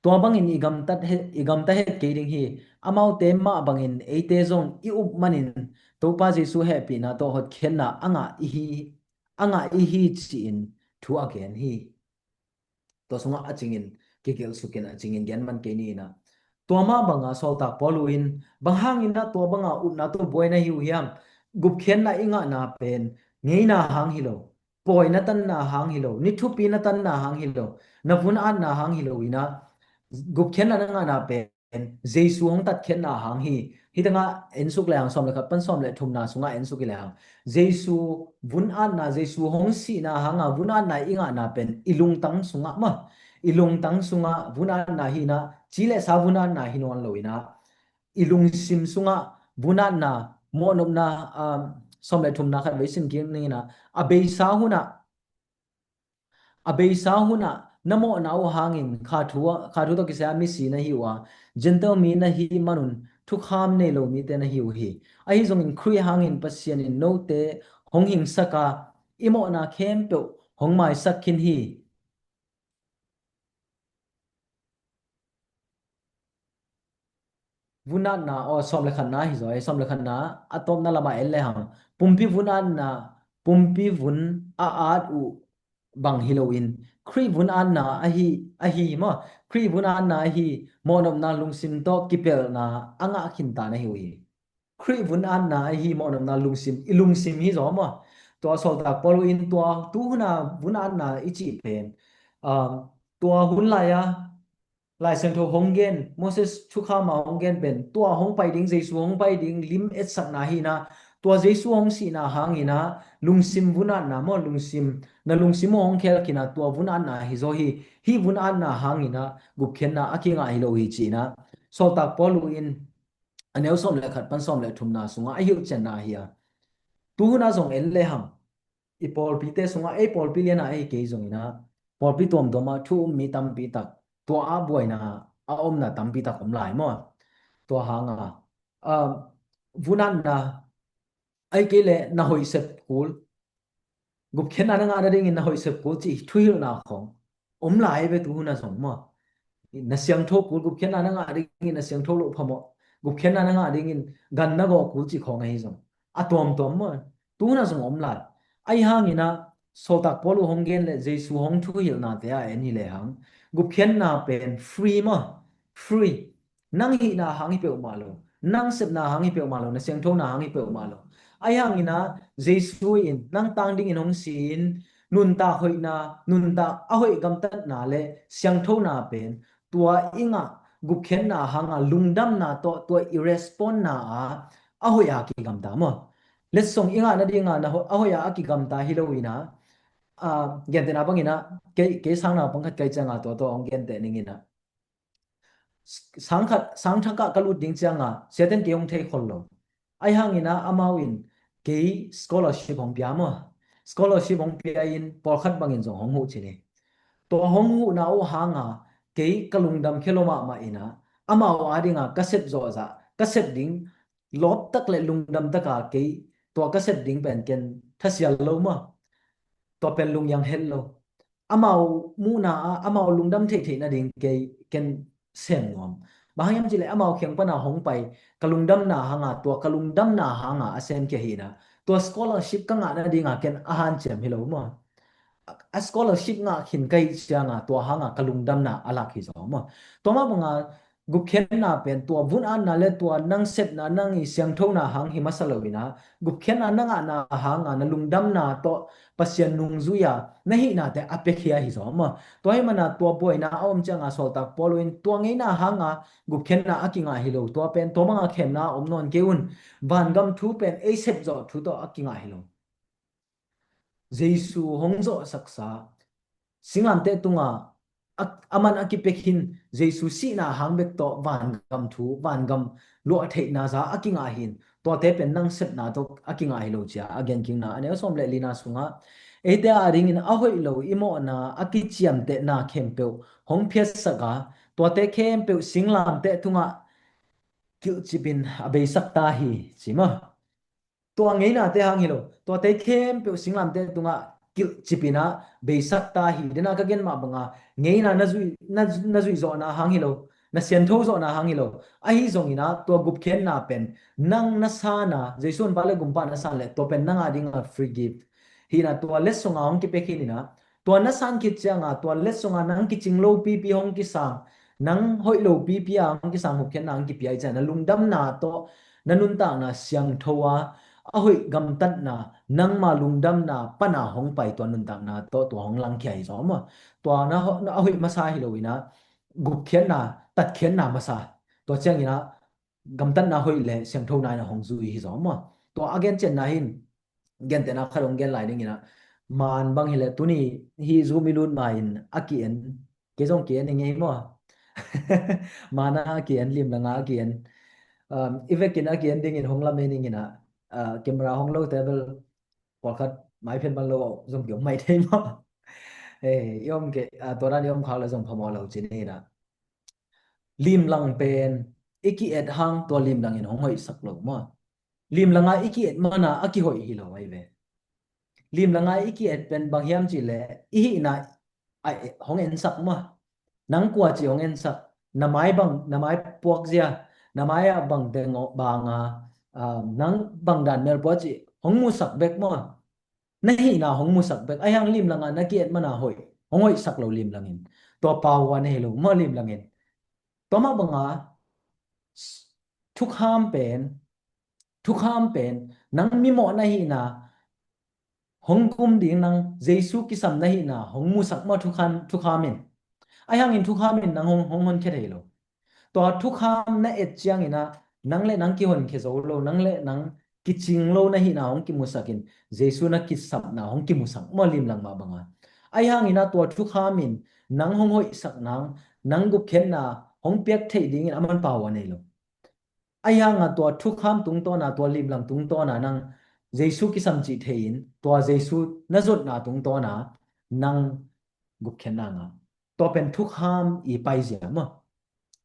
Tua bangin i gamtat het, i gamta het kei ding hi. Amaute mah bangin eite zong i up manin Topa Jesu hehpihna tawh hotkhiatna a ngah ihi, a ngah ihi ci-in thu a gen hi. Tua sungah a cingin kigelh sukin a cingin gen man kei ni inah. Tua mah banga Sawltak Paul uh in bang hangin ah tua banga upna tawh buaina hi uh hiam? Gupkhiatna i ngahna pen ngeina hang hi lo, pawi na tanna hang hi lo, ni thupi na tanna hang hi lo, na vun atna hang hi lo inah, gupkhiatna na ngahna pen Jesu hong tatkhiatna hang hi. Hih tengah en suk lehang, sawm le khat pan sawm le thumna sungah en suk i lehang, Jesu vun atna, Jesu hong sihna hanga vun atna i ngahna pen i lungtang sungah mah, i lungtang sungah vun atna hi inah, ci le sa vun atna hi nawn lo inah, i lungsim sungah vun atna, mawhnopna, um, sawm le thumna khat vei sim kik ni inah, a beisa hunah, a beisa hunah na mawhna uh hangin kha thu, kha thu tawh kisai a misi na hi uh a, Gentile mi na hih manun thukham nei lo mite na hi uh hi. Ahi zongin Khrih hangin Pasian in note hong hingsak a, i mawhna khempeuh hong maisak khin hi. Vun atna, aw, sawm le khatna hi zaw, sawm le khatna a tawpna lamah en lehang, pumpi vun atna, pumpi vun a at uh bang hi loin, Khrih vun atna ahi, ahi maw, Khrih vun atna ahi mawhnopna lungsim tawh kipelhna a ngah khinta na hi uh hi. Khrih vun atna ahi mawhnopna lungsim, i lungsim hi zaw maw? Tua Sawltak Paul in tua tuhuna vun atna i cih pen, um, tua hun lai-a Lai Siangtho hong gen, Moses thukhama hong gen pen tua hong pai ding, Jesu hong pai ding lim etsakna hi inah, tua Jesu hong sihna hang inah lungsim vun atna maw, lungsim, na lungsim uh hong khelkhin a, tua vun atna hi zaw hi. Hih vun atna hang inah gupkhiatna a kingah hi lo hi ci inah Sawltak Paul uh in a neu sawm le khat pan sawm le thumna sungah a hilhcianna hi a. Tuhuna zong en lehang, i pawlpite sungah, ei pawlpi liana ei kei zong inah, pawlpi tuamtuamah thu um mi tampi tak, tua ah buaina a omna tampi tak om lai maw? Tua hanga, um, vun atna, ei kei le na hoih sep kul, gupkhiatna na ngah nadingin na hoih sep kul cih thuhilhna khawng om lai ve tuhuna zong maw? Na siangtho kul, gupkhiatna na ngah dingin na siangtho loh phamawh, gupkhiatna na ngah dingin gan na gawh kul cih khawng ahi zong a tuamtuam maw? Tuhuna zong om lai. Ahi hang inah Sawltak Paul uh hong gen le Jesu hong thuhilhnate a en hi lehang, gupkhiatna pen free maw? Free. Nang hihna hang hi peuhmah lo, nang sepna hang hi peuhmah lo, na siangthona hang hi peuhmah lo. Ahi hang inah Jesu in nang tang dingin hong si-in, nuntak hoihna, nuntak a hoih gamtatna le siangthona pen tua i ngah, gupkhiatna hanga lungdamna tawh tua i respond na a a hoih a kigamta maw? Letsong i ngah nadinga na ho- a hoih a a kigamta hi lo ina, a, gentehna bangina kei, kei sangna pangkhat kai cianga tua tua hong genteh ningina, sangkhat sangthakah ka lut ding cianga siaten kei hong thei khol lo. Ahi hangina amau in kei scholarship hong pia maw? Scholarship hong pia in pawlkhat bangin zong hong huh cini. Tua hong huhna uh hanga kei ka lungdam khia lo mahmah ina, amau adinga ka sep zawhzah, ka sep ding lawptak le lungdamtaka kei tua ka sep ding pen ken thasial lo maw? Tua pen lungyang het lo. Amau muhna ah amau lungdam theihtheih nading kei ken sem nuam. Bang hang hiam cileh amau khiang pana hong pai ka lungdamna hanga, tua ka lungdamna hanga a sem kia hina, tua scholarship ka ngah nadinga ken a hanciam hi lo maw? A scholarship ngah khin ka hih cianga tua hanga ka lungdamna a lak hi zaw maw? Tua mah banga gupkhiatna pen tua vun atna le tua nang sepna nang i siangthona hang hi masa lo ina, gupkhiatna na ngahna hanga na lungdamna tawh Pasian nungzuia na hihnate a piakhia hi zaw maw? Tua hi mana tua buaina a om cianga sawltak Paul in tua ngeina hanga gupkhiatna a kingah hi lo, tua pen tua banga khemna a om nawn kei un. Vangam thu pen ei sepzawh thu tawh a kingah hi lo. Jesu hong zawhsaksa singlamteh tunga a, a man a kipia khin Jesu sihna hang bek tawh vangam thu, vangam luahtheihna za a kingah hin, tuate pen nang sepna tawh a kingah hi lo cia a genkingna a neu sawm le lina sungah eite a dingin a hoih lo i mawhna a kiciamtehna khempeuh hong phiatsaka tuate khempeuh singlamteh tungah kilhcipin a beisak ta hi ci maw? Tua ngeinate hang hi lo, tuate khempeuh singlamteh tungah kilhcipina beisak ta hi. Dena ka gen mah banga ngeina na zui, na, na zuihzawhna hang hi lo, na siantho zawhna hang hi lo. Ahi zongina tua gupkhiatna pen nang na sana, Jesu honpa le gumpa na san le tua pen nanga dinga free gift hina tua letsonga hong kipia khinina, tua na san khit cianga tua letsonga nang kicing lo pipi hong kisang, nang hoih lo pipi a hong kisang gupkhiatna hong kipia i cianga na lungdamna tawh na nuntakna siangtho a, a hoih gamtatna, nangma lungdamna pana hong pai tua nuntakna tawh tua hong langkhia hi zaw maw? Tua na, na a hoih masa hi lo ina, gupkhiatna, tatkhiatna masa. Tua ciangina gamtatna hoih le siangthona ina hong zui hi zaw maw? Tua a gencianna hin gentehna khat hong gen lai dingina, man bang hileh tuni hi Zoom i lut ma in a ki-en, kei zong ki-en i ngei maw? Mana a ki-en, limlanga a ki-en. Um, i vekin a ki-en dingin hong lamen ingina, uh, camera hong lote bel pawlkhat maiphen ban lo zong ki om mai thei maw? Eh, i om ke, uh, tua dan i om khak le zong phamawh lo ci ningina. Limlang pen i ki-et hang tua limlangin hong hoihsak lo maw? Limlanga i ki-et mana a kihoih hi lo ahi ve. Limlanga i ki-et pen bang hiam cihleh i hihna a hong ensak maw? Nang kua ci hong ensak, na mai bang, na mai puakzia, na mai ah bang teng banga, ah, nang bang dan mel pua ci hong musak bek maw? Na hihna hong musak bek. Ahi hang limlanga na ki-et mana hoih, hong hoihsak lo limlangin. Tua pau a na hi lo maw limlangin. Tua mah banga thukham pen, thukham pen nang mimawh na hihna hong gum ding, nang Jesu kisam na hihna hong musak maw thukham, thukham in. Ahi hangin thukham in nang hong, hong honkhia thei lo. Tua thukham na et ciangina nang le nang kihonkhia zo lo, nang le nang kicing lo na hihna hong kimusakin Jesu na kisapna hong kimusak maw limlang mah banga. Ahi hangina tua thukham in nang hong hoihsak nang, nang gupkhiatna hong piak theih dingin a man pau a nei lo. Ahi hanga tua thukham tungtawna, tua limlang tungtawna nang Jesu kisam cih thei in tua Jesu na zotna tungtawna nang gupkhiatna ngah. Tua pen thukham i paizia maw?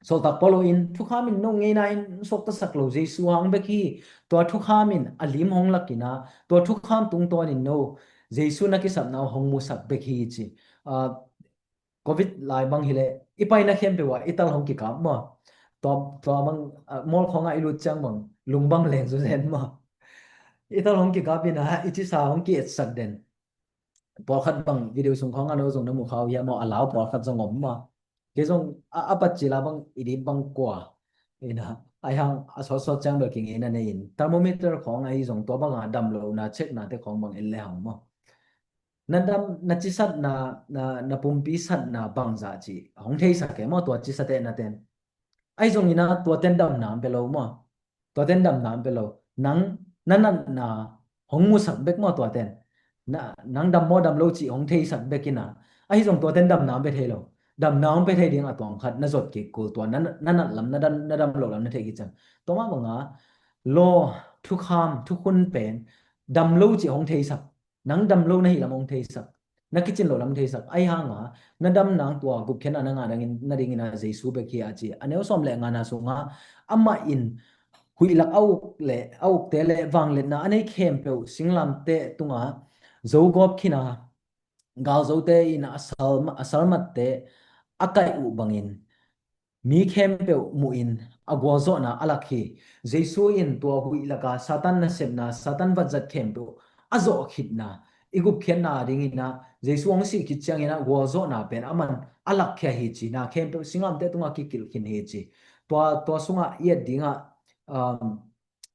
Sawltak Paul in thukham in no ngeina in suaktasak lo Jesu hang bek hi. Tua thukham in a lim hong lakina tua thukham tungtawnin no Jesu na kisapna hong musak bek hi ci. Ah, covid lai bang hileh i paina khempeuh ah i tal hong kikap maw? Tua, tua bang, ah, mall khawngah i lut ciang bang lung bang leng zuzen maw? I tal hong kikap ina i cisa hong ki-etsak den. Pawlkhat bang video sung khawngah no zong na mu kha uh hiam maw? A lau pawlkhat zong om maw? Kei zong a, a pat cila bang i dip bang kua ina, ahi hang a sawtsawt ciang bel kingeina nei in thermometer khawng ahi zong tua banga damlohna checkna te khawng bang en le hang maw? Na dam, na cisatna, na, na pumpi satna bangzah cih hong theisak e maw tua cisate na ten? Ahi zongin ah tuaten damna om pe lo maw? Tuaten damna om pe lo. Nang na natna hong musak bek maw tuaten? Na, nang dam maw dam lo cih hong theisak bek in ah. Ahi zong tuaten damna om pe thei lo. Damna om pe thei ding a tuang khat na zot kik kul tua na, na nat lam na dam, na dam lo lam na thei kik ciang. Tua mah banga law, thukham, thukhun pen dam lo cih hong theisak. Nang dam lo na hih lam hong theisak, na kicin loh lam theisak. Ahi hanga na dam nang tua gupkhiatna na ngah dangin, na dingin ah Jesu bek hi a ci. A neu sawm le ngana sunga amah in huih lak a uk le, a ukte le vangliatna a nei khempeuh singlamteh tunga zogawp khin a, galzote in a sal, a salmatte a kaih uh bangin mi khempeuh muhin a gualzawhna a lak hi. Jesu in tua huih laka Satan nasepna, Satan vanzat khempeuh a zawh khitna, i gupkhiatna dingin ah Jesu hong sih khit ciangin ah gualzawhna pen aman a lakkhia hi ci. Na khempeuh singlamteh tungah kikilh khin hi ci. Tua, tua sungah i et dingah, um,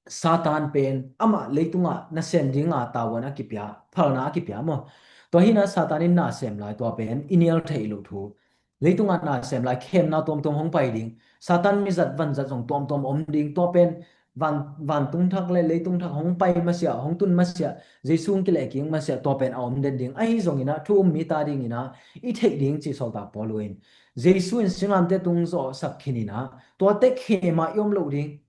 Satan pen amah leitungah nasem dinga tavuan a kipia, phalna a kipia maw? Tua hi in ah Satan in nasem lai tua pen i nial theih loh thu. Leitungah nasem lai khemna tuamtuam hong pai ding. Satan mizat vanzat zong tuamtuam om ding. Tua pen van, vantung thak le leitung thak hong pai masiah, hong tun masiah, Jesu hong kilehkik masiah tua pen a om den ding. Ahi zongin ah thu um mi ta dingin ah i theih ding ci sawltak Paul in. Jesu in singlamteh tung zawhsak khin in ah tuate khema i om loh ding.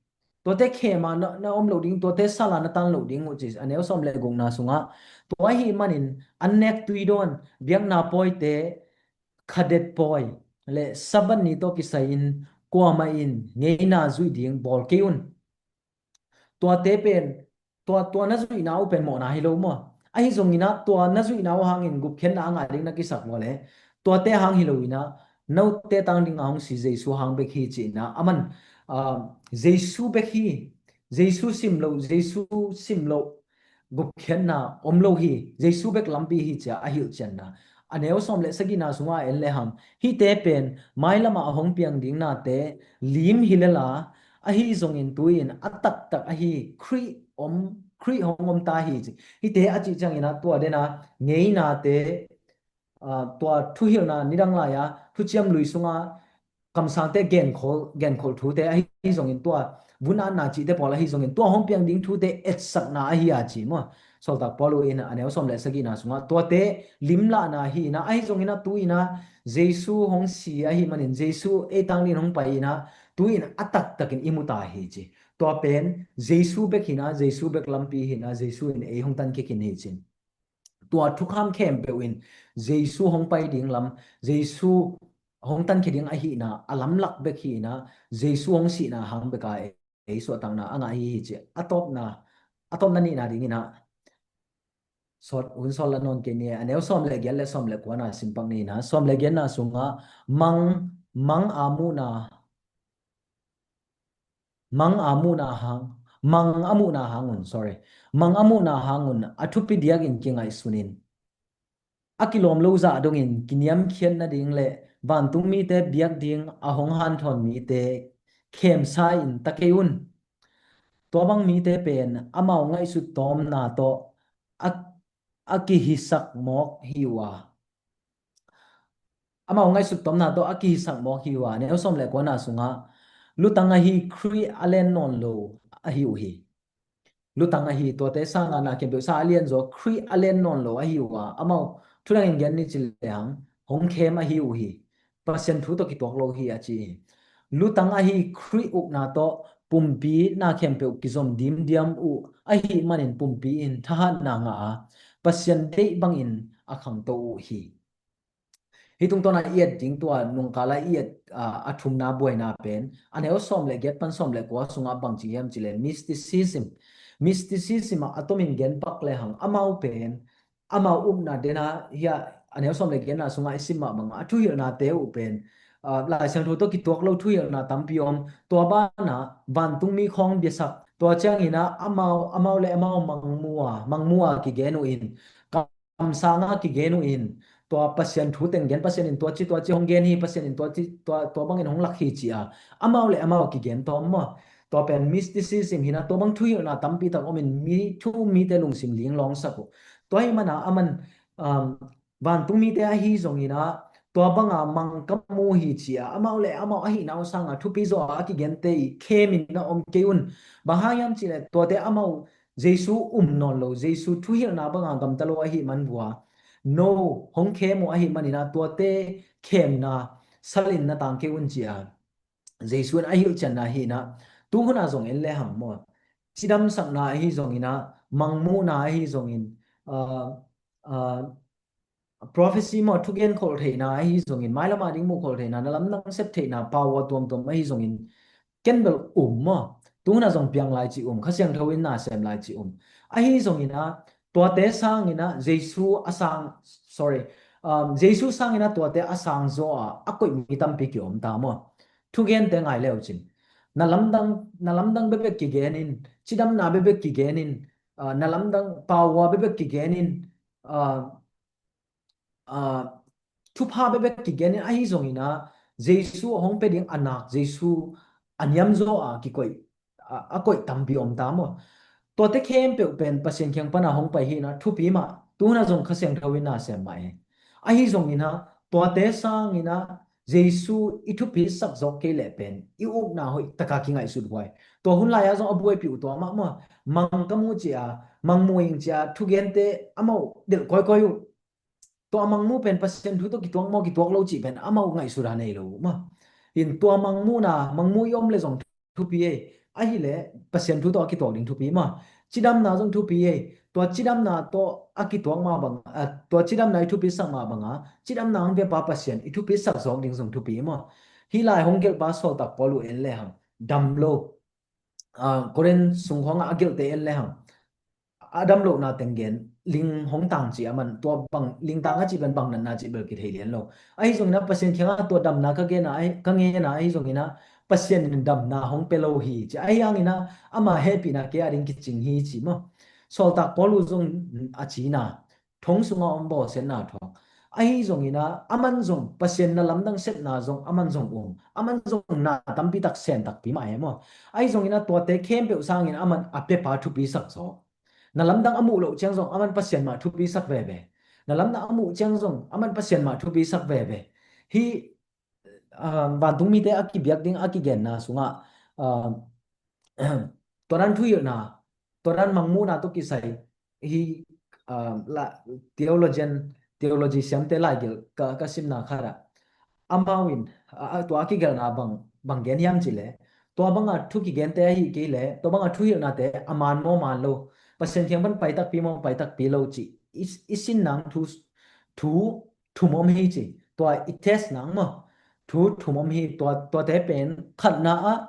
Tuate khema na, na om loh ding, tuate sala na tan loh ding uh ci a neu sawm le gukna sungah. Tua ahi manin an nek tui dawn, biakna pawite, khadet pawi le Sabbath ni tawh kisai-in kuamah in ngeina zuih ding bawl kei un. Tuate pen, tua, tua na zuihna uh pen mawhna hi lo maw? Ahi zongin ah tua na zuihna uh hangin gupkhiatna a ngah ding na kisak maw le? Tuate hang hi lo in ah, note tang dinga hong si Jesu hang bek hi ci in ah, aman, ah, Jesu bek hi, Jesu sim lo, Jesu sim lo gupkhiatna om lo hi, Jesu bek lampi hi ci a a hilhcianna. A neu sawm le sagihna sungah en lehang, hihte pen mailamah a hong piang ding nate lim hi lel a, ahi zongin tu-in a taktak ahi Khrih om, Khrih hong om ta hi ci. Hihte a cih ciangin ah tua den a ngeinate, ah, tua thuhilhna nidang lai-a thuciam lui sunga kamsangte genkholh, genkholh thute ahi zongin tua vun-atna cihte pawl ahi zongin tua hong piang ding thute etsakna ahi a ci maw? Sawltak Paul in a neu sawm le sagihna sungah tuate limlahna hi in ah, ahi zongin ah tu-in ah Jesu hong si ahi manin Jesu ei tang dingin hong pai in ah tu-in a taktakin i mu ta hi ci. Tua pen Jesu bek hi in ah, Jesu bek lampi hi in ah, Jesu in ei hong tankhia khin hi ci. Tua thukham khempeuh in Jesu hong pai ding lam, Jesu hong tankhia ding ahihna a lamlak bek hi in ah, Jesu hong sihna hang bek a ei suahtakna a ngah hi hi ci. A tawpna, a tawpna nihna dingin ah sawt, hun sawt la nawn kei ni. A neu sawm le giat le sawm le kuana simpak ni in ah, sawm le giatna sungah mang, mang a muhna, mang a muhna hang, mang a muhna hang un, sorry. Mang a muhna hang un a thupi diakin kingaihsun in, a kilawm lo zah dongin kiniamkhiat nading le vantung mite biak ding a hong hanthawn mite khemsa in ta kei un. Tua bang mite pen amau ngaihsut tawmna tawh a, a kihisak mawk hi uh a. Amau ngaihsut tawmna tawh a kihisak mawk hi uh a, neu sawm le kuana sungah lutang ahi Khrih a len nawn lo ahi uh hi. Lutang ahi, tuate sanga na khempeuh sa a lianzaw Khrih a len nawn lo ahi uh a, amau thudangin gen ni ci lehang hong khem ahi uh hi. Pasian thu tawh kituak lo hi a ci hi. Lutang ahi Khrih ukna tawh pumpi na khempeuh kizom dimdiam uh ahih manin pumpi in thahatna ngah a, Pasian deih bangin a khangto uh hi. Hih tungtawna i et ding tua nungkala i et, ah, a thumna buaina pen a neu sawm le giat pan sawm le kua sungah bangci hiam cileh mysticism. Mysticism ah a tomin gen pak lehang amau pen amau upna dena hi a, a neu sawm le giatna sungah i sim mah bangah a thuhilhnate uh pen, ah, Lai Siangtho tawh kituak lo thuhilhna tampi om. Tua banah vantungmi khawng biasak, tua cianginah amau, amau le amau mangmu a, mangmu a kigen uh in, kamsanga kigen uh in, tua Pasian thu teng gen, Pasian in tua ci, tua ci hong gen hi, Pasian in tua ci, tua, tua bangin hong lak hi ci a amau le amau kigen tawm maw? Tua pen mysticism hi a, tua bang thuhilhna tampi tak om in mi thu mite lungsim linglawng sak uh. Tua hi mana aman, um, vantung mite ahi zongin ah tua banga mang ka mu hi ci-a amau le amau ahihna uh sanga thupi zaw a a kigente i khemin na om kei un. Bang hang hiam cihleh tuate amau Jesu um nawn lo, Jesu thuhilhna banga gamta lo ahih man vua, no hong khem uh ahih manina tuate khemna salin na tang kei un ci-a Jesu in a hilhcianna ahihna, tu huna zong en le hang maw, cidamsakna ahi zongina, mangmuhna ahi zongin, ah, ah, prophecy maw, thugen kholh theihna ahi zongin, mailama ding muh kholh theihna, na lamdang sep theihna, power tuamtuam ahi zongin, ken bel um maw, tu huna zong piang lai ci um, Kha Siangtho in na sem lai ci um. Ahi zongina, tuate sangina Jesu a sang, sorry, um, Jesu sangina tuate a sang zaw a a koih mi tampi kiom ta maw. Thugente ngai leu cin. Na lamdang, na lamdang bekbek kigenin, cidamna bekbek kigenin, ah, na lamdang power bekbek kigenin, ah, ah, thupha bekbek kigenin ahi zongina Jesu a hong pia ding a nak, Jesu a niam zaw a kikoih, a, a koih tampi om ta maw. Tuate khempeuh pen Pasian kiang pana hong pai hina thupi mah, tu huna zong Kha Siangtho in na sem mah e. Ahi zongina tuate sangina Jesu i thupi sak zawk kei leh pen i upna hoih taka kingaihsut huai. Tua hun lai-ah zong a buaipih uh tua mah maw, mang ka mu cia, mang mu ing cia, thugente amau delh kawikawi uh. Tua a mangmu pen Pasian thu tawh kituak maw kituak lo cih pen amau ngaihsut a nei lo uh maw. In tua mangmuhna, mangmu i om le zong thupi ei. Ahileh Pasian thu tawh a kituak ding thupi maw. Cidamna zong thupi ei. Tua cidamna tawh a kituak mah bang, ah, tua cidamna i thupisak mah banga, cidamna hong piapa Pasian i thupisak zawk ding zong thupi maw. Hih lai hong gelhpa sawltak Paul uh en le hang, dam lo. Ah, Korin sung khawngah a gelhte en le hang, a dam lohna teng gen, ling hong tang ci a man, tua bang, ling tang a cih pen bang natna cih bel kithei lian lo. Ahi zongina Pasian kiangah tua damna ka gena, ahi, ka ngena, ahi zongina Pasian in damna hong pia lo hi ci. Ahi hangina ama hehpihna kei a ding kicing hi ci maw. Sawltak Paul uh zong a cina, thong sunga om bawlsiatna thuak. Ahi zongina aman zong Pasian na lamdang sepna zong aman zong um. Aman zong na tampi tak sem takpi mah e maw. Ahi zongina tuate khempeuh sangin aman a piapa thupisak zaw. Na lamdang a muh loh ciang zong aman Pasian mah thupisak veve. Na lamdang a muh ciang zong aman Pasian mah thupisak veve. Hih, ah, vantung mite a kibiak ding a kigenna sungah, ah, tua dan thuhilhna, tua dan mangmuhna tawh kisai hih, ah, la, theologian, theology siamte laigelh ka, ka simna khatah amau in, a, a, tua a kigelhna bang, bang gen hiam cihleh, tua banga thu kigente ahi kei leh, tua banga thuhilhnate a man maw man lo, Pasian kiang pan pai takpi maw pai takpi lo cih i, i sin nang thu, thu thum om hi ci. Tua i test nang maw, thu thum om hi. Tua, tuate pen khatna ah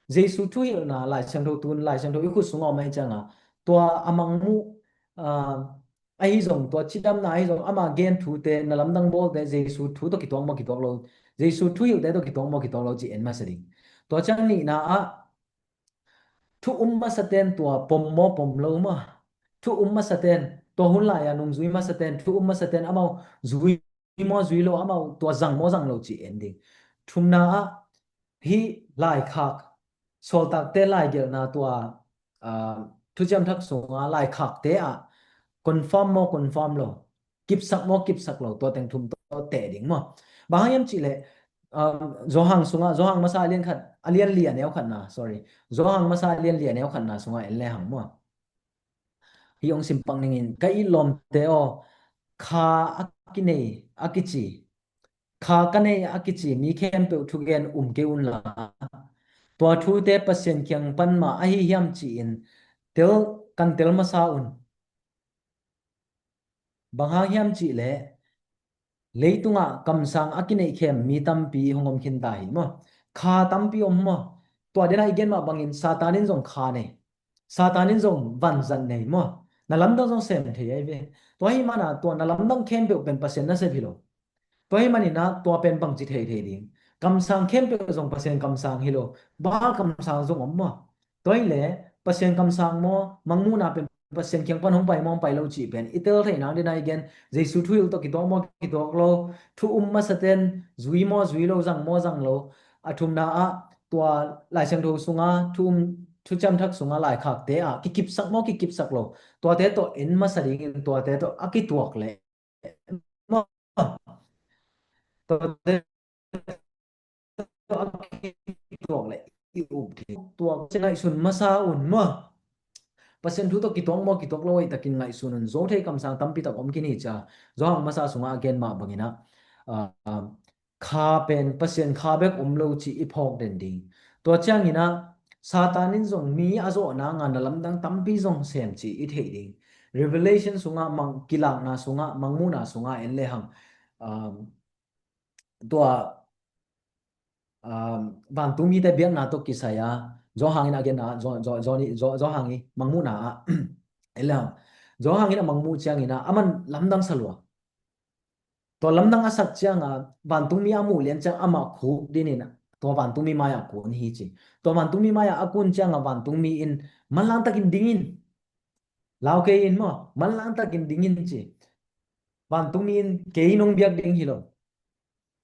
Jesu thuhilhna Lai Siangtho tun, Lai Siangtho i khut sungah om ahi cianga, tua a mangmuh, ah, ahi zong, tua cidamna ahi zong, ama gen thute, na lamdang bawlte, Jesu thu tawh kituak maw kituak lo, Jesu thuhilhte tawh kituak maw kituak lo ci en masa ding. Tua ciang nihna ah thu um masaten tua pom maw pom lo maw, thu um masaten, tua hun lai-a nungzui masaten, thu um masaten amau zui maw zui lo, amau tua zang maw zang lo ci en ding. Thumna ah hih laikhak, sawltakte laigelhna tua, ah, Thuciam Thak sunga laikhakte ah confirm maw confirm lo, kipsak maw kipsak lo, tua teng thum tawh teh ding maw. Bang hang hiam cihleh, ah, Johan sungah, Johan masa a lian khat, a lian li a neu khatna, sorry, Johan masa a lian li a neu khatna sungah en le hang maw. Hih hong simpak ningin, ka it lawmte aw, kha a kinei a kici, kha ka nei a kici mi khempeuh thugen um kei unla, tua thute Pasian kiang pan mah ahi hiam ci-in tel, kan tel masa un. Bang hang hiam cihleh, leitungah kamsang a kineihkhem mi tampi hong om khinta hi maw. Kha tampi om maw. Tua dena i gen mah bangin Satan in zong kha nei, Satan in zong vanzat nei maw. Na lamdang zong sem thei ahi ve. Tua hi mana tua na lamdang khempeuh pen Pasian nasep hi lo. Tua hi manina tua pen bangci thei thei ding. Kamsang khempeuh zong Pasian kamsang hi lo. Baal kamsang zong om maw. Tua hileh Pasian kamsang maw, mangmuhna pen Pasian kiang pan hong pai maw hong pai lo cih pen i tel theih nang dena i gen. Jesu thuhilh tawh kituak maw kituak lo, thu um masaten zui maw zui lo, zang maw zang lo. A thumna ah tua Lai Siangtho sunga, thu um, Thuciam Thak sunga laikhakte ah kikipsak maw kikipsak lo, tuate tawh en masa dingin tuate tawh a kituak leh maw, Tuate tawh a kituak le i up ding. Tuak ngaihsun masa un maw. Pasian thu tawh kituak maw, kituak lo, ei takin ngaihsun un. Zo thei kamsang tampi tak om khin hi cia. Johan masa sungah a gen mah bangin ah, ah, kha pen Pasian kha bek om lo cih i phawk den ding. Tua ciangin ah Satan in zong mi a zawh nang a na lamdang tampi zong sem cih i theih ding. Revelation sungah, mang, kilakna sungah, mangmuhna sungah en lehang, um, tua, um, vantungmite biakna tawh kisai a, Johan in a genna, Jo, Jo, Jo, Jo, Johan i mangmuhna ah en lehang, Johan in a mangmuh ciangin ah aman lamdang sa lua. Tua lamdang a sak cianga vantungmi a muh lian ciang amah khuk dinin tua vantungmi mai-ah kun hi ci. Tua vantungmi mai-ah a kun cianga vantungmi in manlang takin dingin, lau kei in maw, manlang takin dingin ci. Vantungmi in kei nong biak ding hi lo,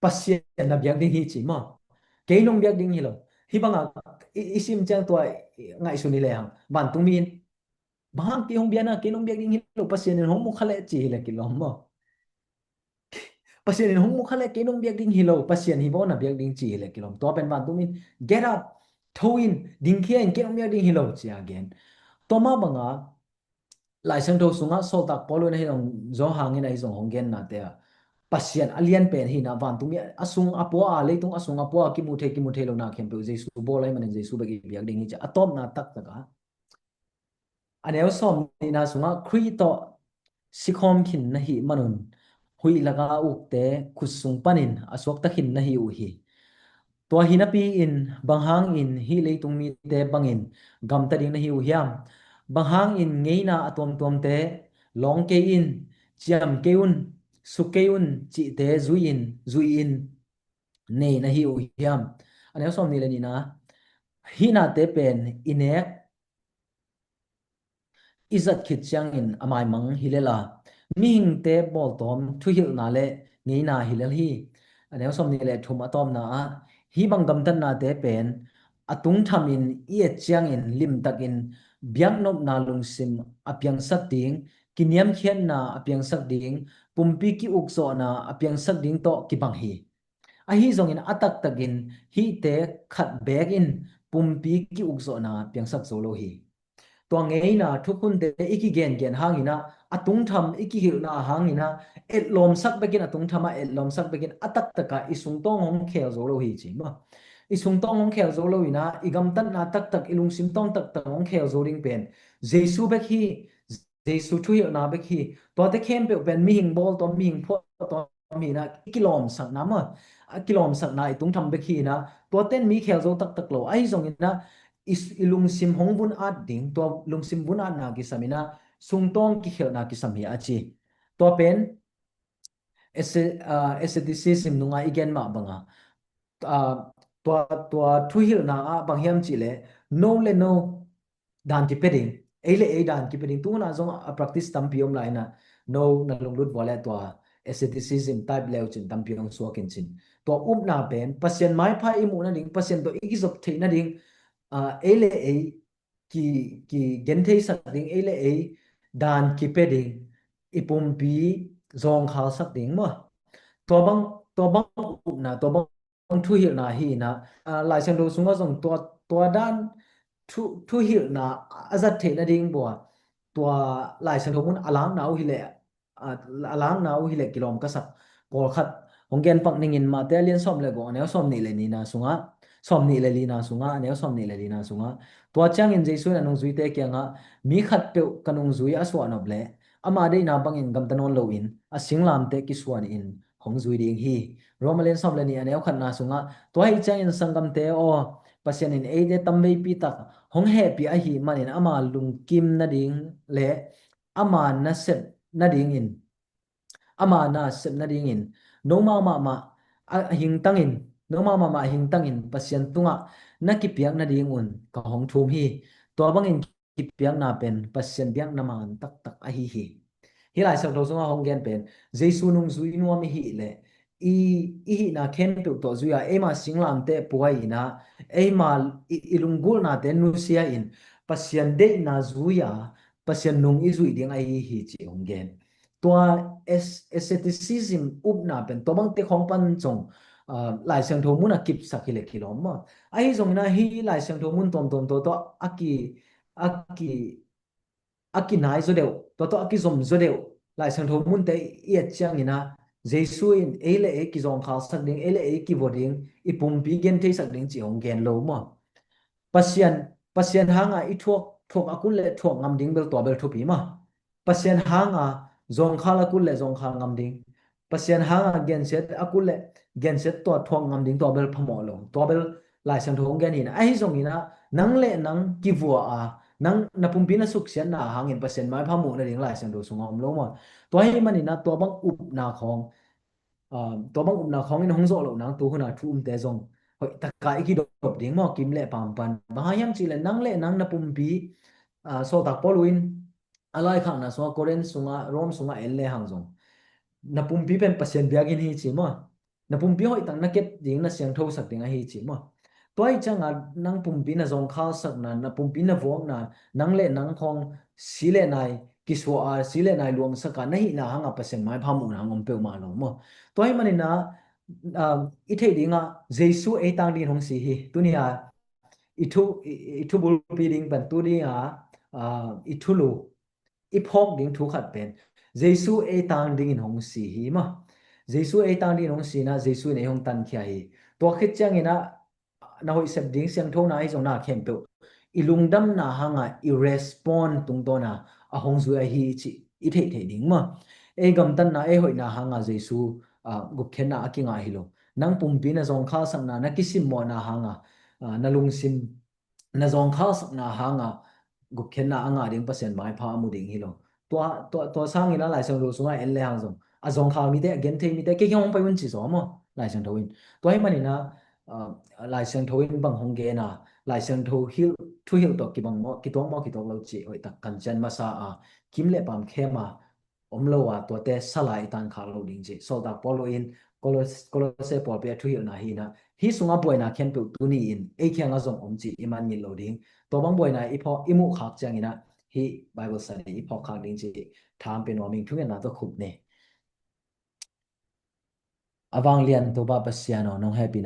Pasian na biak ding hi ci maw. Kei nong biak ding hi lo. Hih banga i, i sim ciang tua i ngaihsun hi lehang vantungmi in, bang hang kei hong biakna, kei nong biak ding hi lo, Pasian in hong mu kha leh ci hi leh kilawm maw. Pasian in hong mu kha leh kei nong biak ding hi lo, Pasian hi vaw na biak ding ci hi leh kilawm. Tua pen vantungmi in, get up, tho in, dingkhia in, kei nong biak ding hi lo ci a gen. Tua mah banga Lai Siangtho sungah sawltak Paul in ahi zong, Johan in ahi zong hong gennate ah Pasian a lian pen hi na, vantungmi a sung a pua a, leitung a sung a pua a kimu thei, kimu thei lo na khempeuh Jesu bawl ahi manin Jesu bek i biak ding hi ci a tawpna taktak a. A neu sawm nihna sungah Khrih tawh sikhawm khin na hih manun huih laka ukte khut sung panin a suakta khin na hi uh hi. Tua hi napi-in bang hangin hih leitung mite bangin gamta ding na hi uh hiam? Bang hangin ngeina a tuamtuamte lawng kei in, ciam kei un, suk kei un cihte zui-in, zui-in nei na hi uh hiam? A neu sawm nih le nihna, hih nate pen i nek i zat khit ciangin a maimang hi lel a, mihingte bawltawm thuhilhna le ngeina hi lel hi. A neu sawm nih le thum a tawpna ah hih bang gamtatnate pen a tungthamin i et ciangin limtakin biaknopna lungsim a piangsak ding, kiniamkhiatna a piangsak ding, pumpi ki-ukzawhna a piangsak ding tawh kibang hi. Ahi zongin a taktakin hihte khat beek in pumpi ki-ukzawhna piangsak zo lo hi. Tua ngeina thukhunte i kigengen hangin ah, a tungtham i kihilhna hangin ah, etlawmsak bekin a tungtham ah etlawmsak bekin a taktaka i sungtawng hong khel zo lo hi ci maw. I sungtawng hong khel zo lo in ah, i gamtatna taktak, i lungsim tawng taktak hong khel zo ding pen Jesu bek hi, Jesu thuhilhna bek hi. Tuate khempeuh pen mihing bawltawm, mihing phuahtawm hi na, i kilawmsakna maw, a kilawmsakna i tungtham bek hi na, tuate in mi khel zo taktak lo. Ahi zongin ah, i, i lungsim hong vun at ding, tua lungsim vun atna kisam in ah, sungtawng kikhelhna kisam hi a ci. Tua pen asce-, ah, asceticism nunga i gen mah banga, ah, tua, tua thuhilhna ah bang hiam cihleh, no le no dan kipia ding, ei le ei dan kipia ding. Tuna zong a practice tampi om lai in ah, no na lunglut vua le tua asceticism type leu cin tampi hong suak in cin. Tua upna pen Pasian maipha i muh nading, Pasian tawh i kizop theih nading, ah, ei le ei ki, kigentheisak ding, ei le ei dan kipia ding, i pumpi zawngkhalsak ding maw. Tua bang, tua bang upna, tua bang thuhilhna hi na, ah, Lai Siangtho sungah zong tua, tua dan thu, thuhilhna a zat theih nading bua, tua Lai Siangtho mun a lakna uh hileh, a, a lakna uh hileh kilawm ka sak pawlkhat hong gen pak ningin, Mate a lian sawm le guk a neu sawm nih le nihna sungah, sawm nih le lina sungah, a neu sawm nih le lina sungah. Tua ciangin Jesu in a nungzuite kiangah, mi khatpeuh ka nungzui a suahnop leh, ama deihna bangin gamta nawn loin a singlamteh kisuan in hong zui ding hi. Rom a lian sawm le nih a neu khatna sungah, tua ahih ciangin sanggamte aw, Pasian in eite tamveipi tak hong hehpih ahih manin ama lungkim nading le ama nasep nadingin, ama nasep nadingin, nomau mahmah a hingtangin, nomau mahmah a hingtangin Pasian tungah na kipiak nadingun ka hong thum hi. Tua bangin kipiakna pen Pasian biakna man taktak ahi hi. Hih Lai Siangtho sungah hong gen pen, Jesu nungzui nuam i hih leh, i, i hihna khempeuh tawh zui-a, eima singlamteh puai in ah, eima i, i lunggulhnate nusia in, Pasian deihna zui-a, Pasian nung i zuih ding ahi hi ci hong gen. tua as-, asceticism upna pen tua bangte khawng pan zong, ah, Lai Siangtho mun a kipsak hi le kilawm maw. Ahi zongin ah hih Lai Siangtho mun tuamtuam tua tua a ki, a ki, a kinai zaw deuh, tua tua a kizom zaw deuh Lai Siangtho munte i et ciangin ah Jesu in ei le ei kizawngkhalsak ding, ei le ei kivua ding, i pumpi gentheisak ding cih hong gen lo maw. Pasian, Pasian hanga i thuak, thuak a kul le thuak ngam ding bel tua bel thupi maw. Pasian hanga zawngkhal a kul le zawngkhal ngam ding, Pasian hanga gensiat a kul le gensiat tua thuak ngam ding tua bel phamawh lo. Tua bel Lai Siangtho hong gen hi na. Ahi zongin ah nang le nang kivua a, nang na pumpi na suksiatna hangin Pasian maipha muh nading Lai Siangtho sungah om lo maw. Tua hi manin ah tua bang upna khawng, ah, tua bang upna khawngin hong zawh loh nang tu hunah thu umte zong hoih taka i kidop ding maw, kim le pam pan. Bang hang hiam cih le nang le nang na pumpi, ah, sawltak Paul in a laikhakna sungah, Korin sungah, Rom sungah en le hang zong na pumpi pen Pasian biakinn hi ci maw. Na pumpi hoih tak na kep ding, na siangthosak ding ahi ci maw. Tua ih cianga nang pumpi na zawngkhalsakna, na pumpi na vuakna, nang le nang khawng si le nai kisuah a, si le nai luangsak a na hihna hanga Pasian maipha muhna hang om peuhmah lo maw. Tua hi manin ah, um, i theih dingah Jesu ei tang dingin hong si hi. Tuni a i thu, i, i thu bulpi ding pen tuni a, ah, i thulu i phawk ding thu khat pen Jesu ei tang dingin hong si hi maw. Jesu ei tang dingin hong si na, Jesu in ei hong tankhia hi. Tua khit ciangin ah na hoih sep ding siangthona hi zong na khempeuh i lungdamna hanga i respond tungtawna a hong zui ahi cih i theih theih ding maw. Ei gamtatna, ei hoihna hanga Jesu, ah, gupkhiatna a kingah hi lo. Nang pumpi na zawngkhalsakna, na kisimmawhna hanga, ah, na lungsim na zawngkhalsakna hanga gupkhiatna a ngah ding Pasian maipha a mu ding hi lo. Tua, tua, tua sangin a Lai Siangtho sungah en le hang zong a zawngkhal mite, a genthei mite kei kiang hong pai un ci zaw maw Lai Siangtho in. Tua hi manin ah, ah, Lai Siangtho in bang hong gen a, Lai Siangtho hilh, thuhilh tawh kibang maw, kituak maw, kituak lo cih hoih tak kan cian masa a, kim le pam khem a om lo a, tuate sala i tankhak lo ding cih sawltak Paul in Kolos-, Kolose pawlpi a thuhilhna hi na. Hih sungah buaina khempeuh tuni in ei kiangah zong om cih i man ngil lo ding. Tua bang buaina i phawk, i muhkhak ciangin ah hih Bible study i phawkkhak ding cih tha hong pia nuam ing. Thungetna tawh khum ni. A vanglian Topa Pasian aw, nong hehpihna